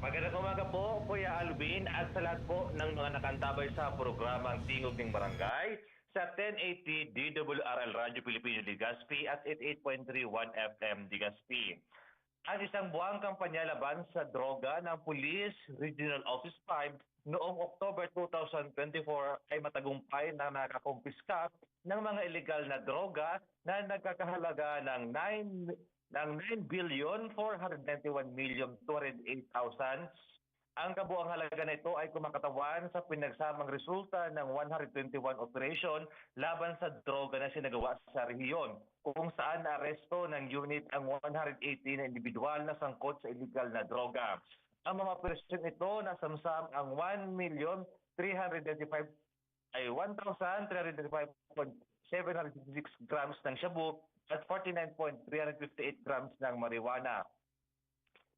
Magandang umaga po, Kuya Alvin, at sa lahat po ng mga nakaantabay sa programang Tingog ng Barangay sa ten eighty D W R L Radyo Pilipino Legazpi at eighty-eight point three one F M Legazpi. Ang isang buwang kampanya laban sa droga ng Police Regional Office five noong October two thousand twenty-four ay matagumpay na nakakumpiska ng mga iligal na droga na nagkakahalaga ng nine, ng nine billion four hundred ninety-one million two hundred eight thousand. Ang kabuang halaga na ito ay kumakatawan sa pinagsamang resulta ng one hundred twenty-one operation laban sa droga na sinagawa sa rehiyon, kung saan naaresto ng unit ang one hundred eighty na individual na sangkot sa iligal na droga. Ang mga operasyong ito, nasamsam ang one million three hundred ninety-five ay one thousand three hundred thirty-five point seven hundred fifty-six grams ng shabu at forty-nine point three hundred fifty-eight grams ng marijuana.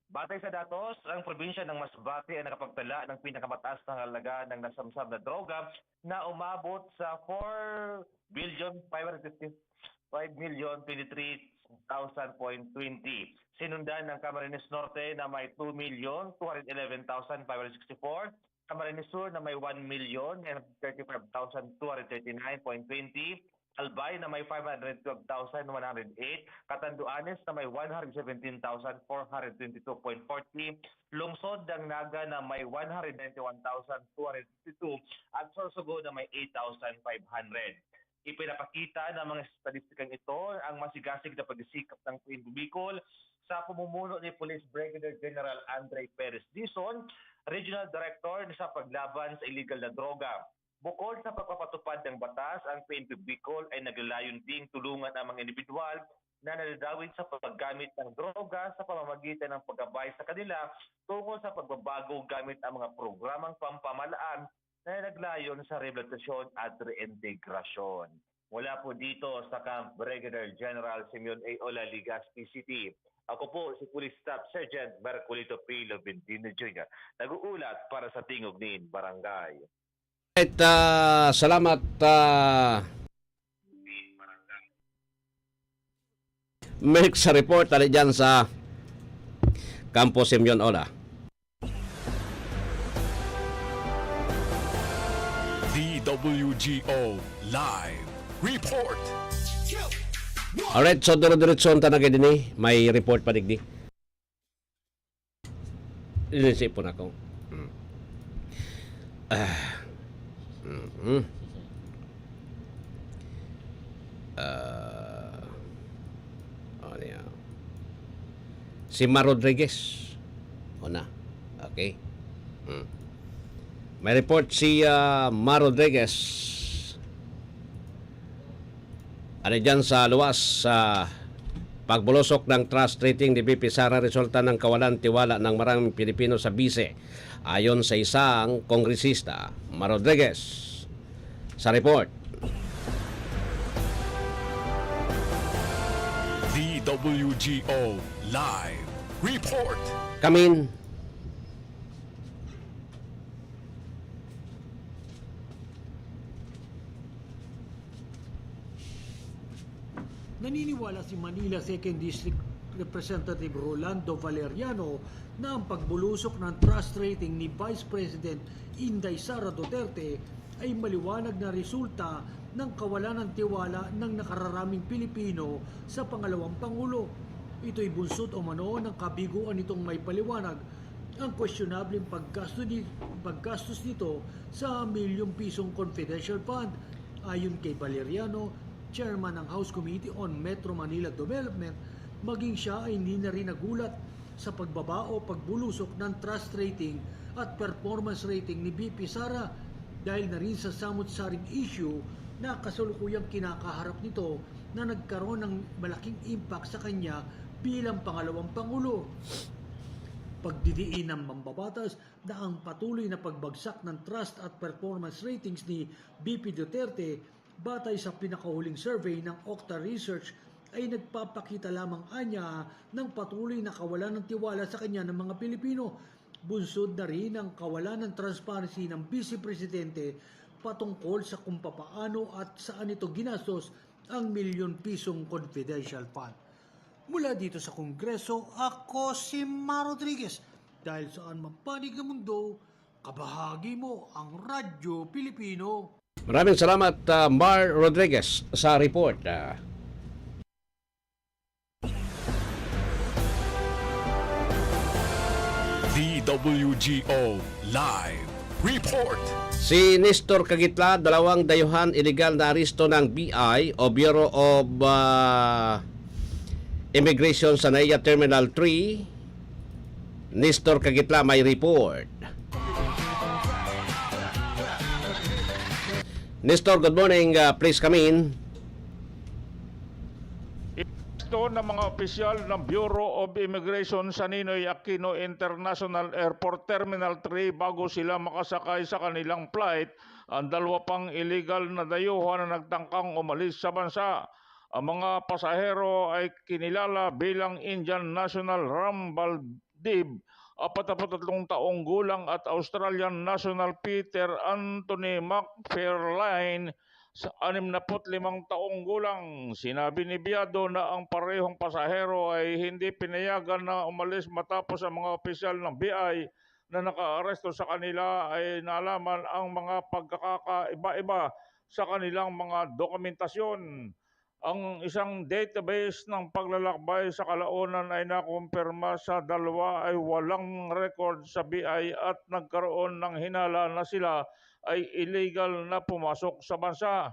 Batay sa datos, ang probinsya ng Masbate ang nakapagtala ng pinakamataas na halaga ng nasamsam na droga na umabot sa four billion five hundred fifty-five million twenty-three thousand point twenty. Sinundan ng Camarines Norte na may two million two hundred eleven thousand five hundred sixty-four, Camarines Sur na may one million nine hundred thirty-five thousand two hundred thirty-nine point twenty, Albay na may five hundred twelve thousand one hundred eight, Catanduanes na may one hundred seventeen thousand four hundred twenty-two point forty, Lungsod ng Naga na may one hundred ninety-one thousand two hundred fifty-two, at Sorsogon na may eight thousand five hundred. Ipinapakita ng mga estatistikang ito ang masigasig na pagsisikap ng P N P Bicol sa pamumuno ni Police Brigadier General Andre Perez Dizon, Regional Director sa Paglaban sa Iligal na Droga. Bukod sa pagpapatupad ng batas, ang P N P Bicol ay naglalayon ding tulungan ang mga individual na nadadawit sa paggamit ng droga sa pamamagitan ng paggabay sa kanila tungkol sa pagbabago gamit ang mga programang pampamahalaan na naglayon sa rehabilitasyon at reintegrasyon. Mula po dito sa Camp Brigadier General Simeon A. Ola, Legazpi City, ako po si Police Staff Sergeant Merculito P. Loventino Junior, nag-uulat para sa Tingog nin Barangay. Right, ah, salamat, ah, Merx, sa report ali dyan sa Kampo Simeon Ola. D W G O Live Report. Alright, so dire-diretso ang tanagay din eh. May report pa digdi. Inisip po na ako. Mm. Ah. Mm-hmm. Ah. Ano yan? Si Ma Rodriguez. Una. Okay. Mm. May report si, ah, Ma Rodriguez. Ano dyan sa luwas sa pagbulusok ng trust rating ni V P Sara resulta ng kawalan tiwala ng maraming Pilipino sa bise, ayon sa isang kongresista, Ma Rodriguez, sa report. D W G O Live Report. Kamin. Naniniwala si Manila Second District Representative Rolando Valeriano na ang pagbulusok ng trust rating ni Vice President Inday Sara Duterte ay maliwanag na resulta ng kawalan ng tiwala ng nakararaming Pilipino sa pangalawang pangulo. Ito'y bunsod o mano ng kabiguan nitong may paliwanag ang kwestiyonableng paggasto ni, paggastos nito sa milyong pisong confidential fund. Ayon kay Valeriano, chairman ng House Committee on Metro Manila Development, maging siya ay hindi na rin nagulat sa pagbaba o pagbulusok ng trust rating at performance rating ni V P Sara dahil na rin sa samot-saring issue na kasalukuyang kinakaharap nito na nagkaroon ng malaking impact sa kanya bilang pangalawang pangulo. Pagdidiin ng mambabatas na ang patuloy na pagbagsak ng trust at performance ratings ni V P Duterte, batay sa pinakahuling survey ng Okta Research, ay nagpapakita lamang anya ng patuloy na kawalan ng tiwala sa kanya ng mga Pilipino. Bunsod na rin ang kawalan ng transparency ng Vice Presidente patungkol sa kung papaano at saan ito ginastos ang milyon pisong confidential fund. Mula dito sa Kongreso, ako si Ma Rodriguez. Dahil saan man panig ng mundo, kabahagi mo ang Radyo Pilipino. Maraming salamat, ah, Mar Rodriguez, sa report. Ah. D W G O Live Report. Si Nestor Kagitla, dalawang dayuhan iligal na aresto ng B I o Bureau of, ah, Immigration sa NAIA Terminal three. Nestor Kagitla may report. Nestor, good morning. Ah, please come in. Inaresto ng mga opisyal ng Bureau of Immigration sa Ninoy Aquino International Airport Terminal three bago sila makasakay sa kanilang flight ang dalawa pang iligal na dayuhan na nagtangkang umalis sa bansa. Ang mga pasahero ay kinilala bilang Indian national Ram Baldev, apat na put tatlong taong gulang, at Australian national Peter Anthony McFarlane, sa anim na put limang taong gulang. Sinabi ni Biado na ang parehong pasahero ay hindi pinayagan na umalis matapos ang mga opisyal ng B I na nakaaresto sa kanila ay nalaman ang mga pagkakaiba-iba sa kanilang mga dokumentasyon. Ang isang database ng paglalakbay sa kalaonan ay nakumpirma sa dalawa ay walang record sa B I at nagkaroon ng hinala na sila ay illegal na pumasok sa bansa.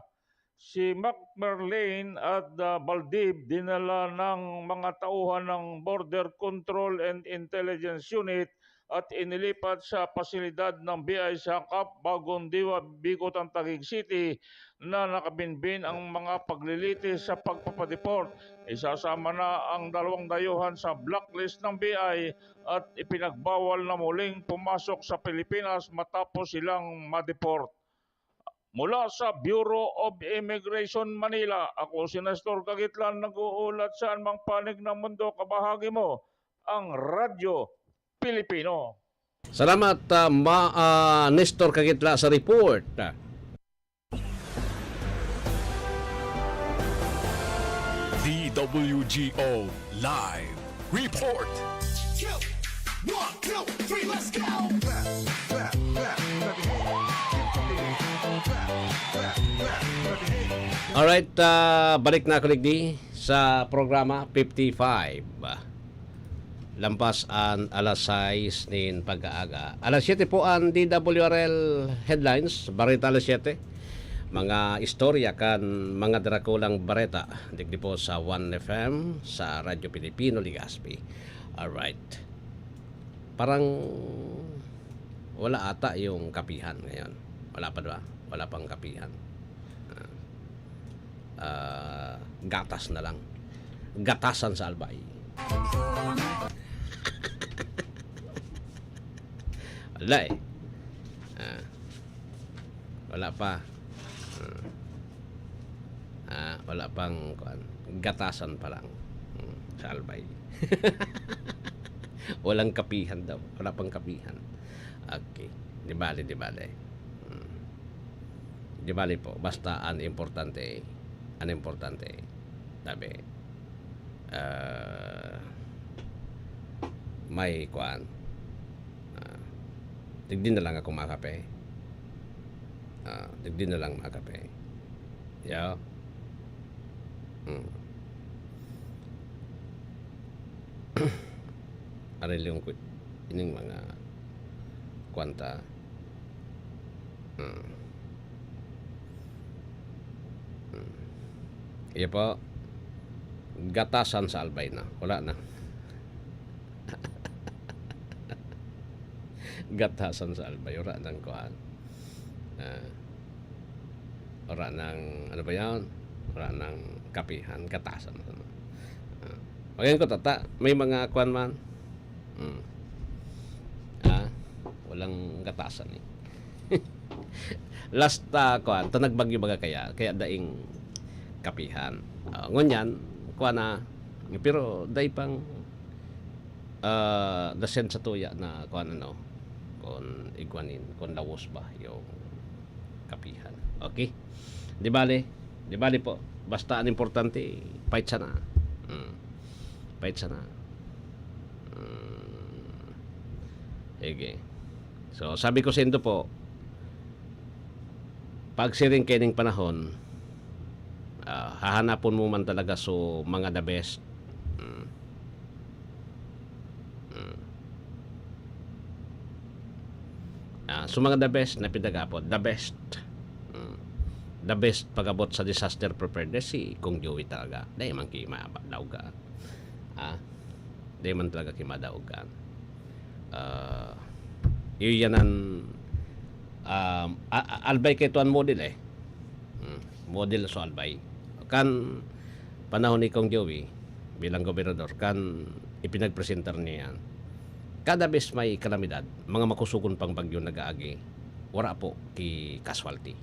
Si McFarlane at, ah, Baldev dinala ng mga tauhan ng Border Control and Intelligence Unit at inilipat sa pasilidad ng B I sa Cap Bagong Diwa, Bicutan, Taguig City, na nakabinbin ang mga paglilitis sa pagpapadeport. Isasama na ang dalawang dayuhan sa blacklist ng B I at ipinagbawal na muling pumasok sa Pilipinas matapos silang madeport. Mula sa Bureau of Immigration Manila, ako si Nestor Kagitlan, nag-uulat sa anumang panig ng mundo, kabahagi mo ang Radyo Pilipino. Salamat, ah, Ma-, ah, Nestor Kagitla, sa report. D W G O Live Report. One, two, three, let's go! Clap, clap, clap, clap your hands. Keep the beat. Clap, clap, clap, clap your hands. Alright, ah, balik na ako digdi sa programa fifty-five. Lampas an alas sais nin pag-aaga. Alas siyete po an D W R L headlines, Bareta Alas Siyete. Mga istorya kan mga darakulang bareta, digdi po sa One F M, sa Radyo Pilipino, Legazpi. Alright. Parang wala ata yung kapihan ngayon. Wala pa, di ba? Wala pang kapihan. Ah, ah, gatas na lang. Gatasan sa Albay. Wala eh. Ah, wala pa. Ah. Ah, wala pang, kuwan, gatasan pa lang. Hmm, sa Albay. Walang kapihan daw. Wala pang kapihan. Okay. Di bale, di bale. Hmm. Di bale po. Basta ang importante, ang importante, sabi, ah, may kuwan. Ah, digdi na lang ako makape. Ah, digdi na lang makape. Yeah. Hmm. Aray, lingkod. Ining mga kwanta. Hmm. Hmm. Iya po, gatasan sa Albay na. Wala na. Gatasan sa Albay. Wala nang kuhan. Ah. Wala nang, ano ba yan? Wala nang kapihan, gatasan. Ah. Magyan ko, tata, may mga kuhan man. Hmm. ang gatasan, eh. Last, ah, kuwan, ta nagbagyo baga kaya, kaya daing kapihan. Ah, ngunyan, kuwan na, pero dai pang, ah, nasend sa tuya na kuwan, ano, kun igwanin, kun lawos ba yung kapihan. Okay? Di bale, di bale po. Basta ang importante, pait sana. Mm. Pait sana. Mm. Sige. So, sabi ko sa indo po, pagsiring kaining panahon, ah, hahanapon mo man talaga so mga the best. Mm. Mm. Ah, so mga the best na pinagapod, the best. Mm. The best pag-abot sa disaster preparedness, si Kong Joey talaga. Dai man ki mabadaog ka. Ah, dai man talaga ki madaog ka. Ah, iyo yan an, um, a-, a-, albay kay tuan model eh. Hmm, model so albay. Kan panahon ni Kong Joey bilang gobernador, kan ipinagpresentar niya yan, kada bes may kalamidad, mga makusugon pang bagyo nag-aagi, wara po ki casualty.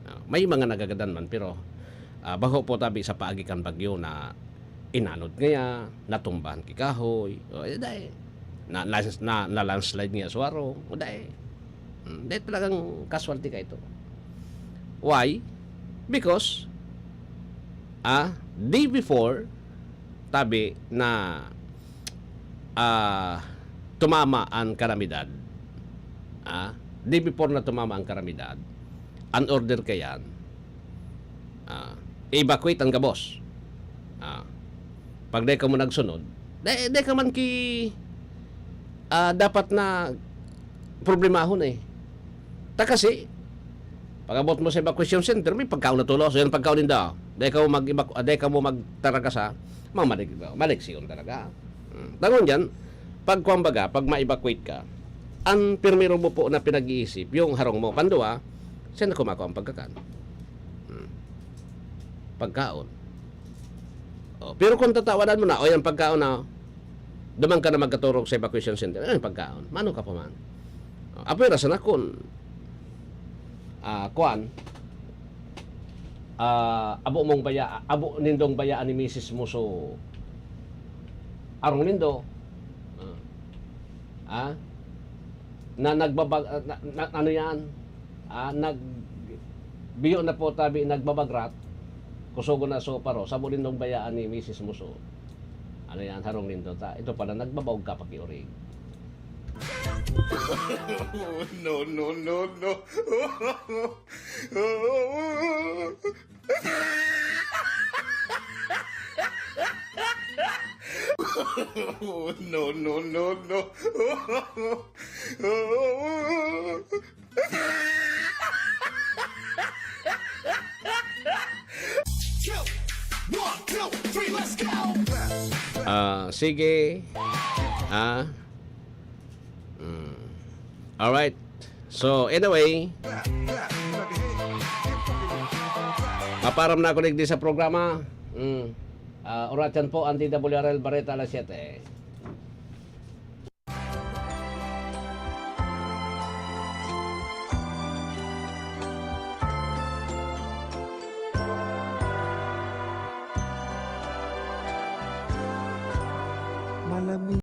Ah, may mga nagagadan man, pero, ah, baho po tabi sa paagi kan bagyo na inanod ngaya, natumbahan ki kahoy, o, eh, dai, na, na, na, na-landslide ngaya sa warong, o dai. Hmm, dai talagang casualty ka ito. Why? Because, ah, day before, tabi na, ah, tumama ang kalamidad. Ah, day before na tumama ang kalamidad, an order kayan, ah, i-evacuate ang gabos. Ah, pag dai ka mo nagsunod, dai, dai ka man ki, ah, dapat na problemahon eh. Ta kasi, pag-abot mo sa evacuation center, may pagkaon na tulos. Yan pagkaon ninda. Dai ka mo mag-evacu-, ah, dai ka mo magtaragas ha. Mamalig-, maligsiyon talaga. Hmm. Tangon yan, pag kuwan baga, pag ma-evacuate ka, ang primero mo po na pinag-iisip, yung harong mo. Panduwa, saan ako makuha ang pagkakan? Hmm. Pagkaon. Oh, pero kung tatawadan mo na, "O, yan pagkaon na, duman ka na magkaturog sa evacuation center." Ano yung pagkaon? Mano ka pa man? Oh, apwera sana kun, ah, kuan, ah, abo mong baya-, abo nindong bayaan ni misis mo, so, arong nindo. Ah. Ah? Na nagbabag-, ah, na, na, ano yan? Ah, nag-, biyo na po tabi, nagbabagrat. Kusogon na so paro. Sabo nindong bayaan ni misis mo, so. Ano yan? Harong nindo ta. Ito pala, nagbabaog ka pakiurig. No, no, no, no. No, no, no, no. Two, one, two, three, let's go. Ah, sige. Ah. Mm. Alright. So, anyway, maparam na ako digdi sa programa. Mm. Ah, oras yan po, ang D W R L Bareta, alas siyete. Malamig.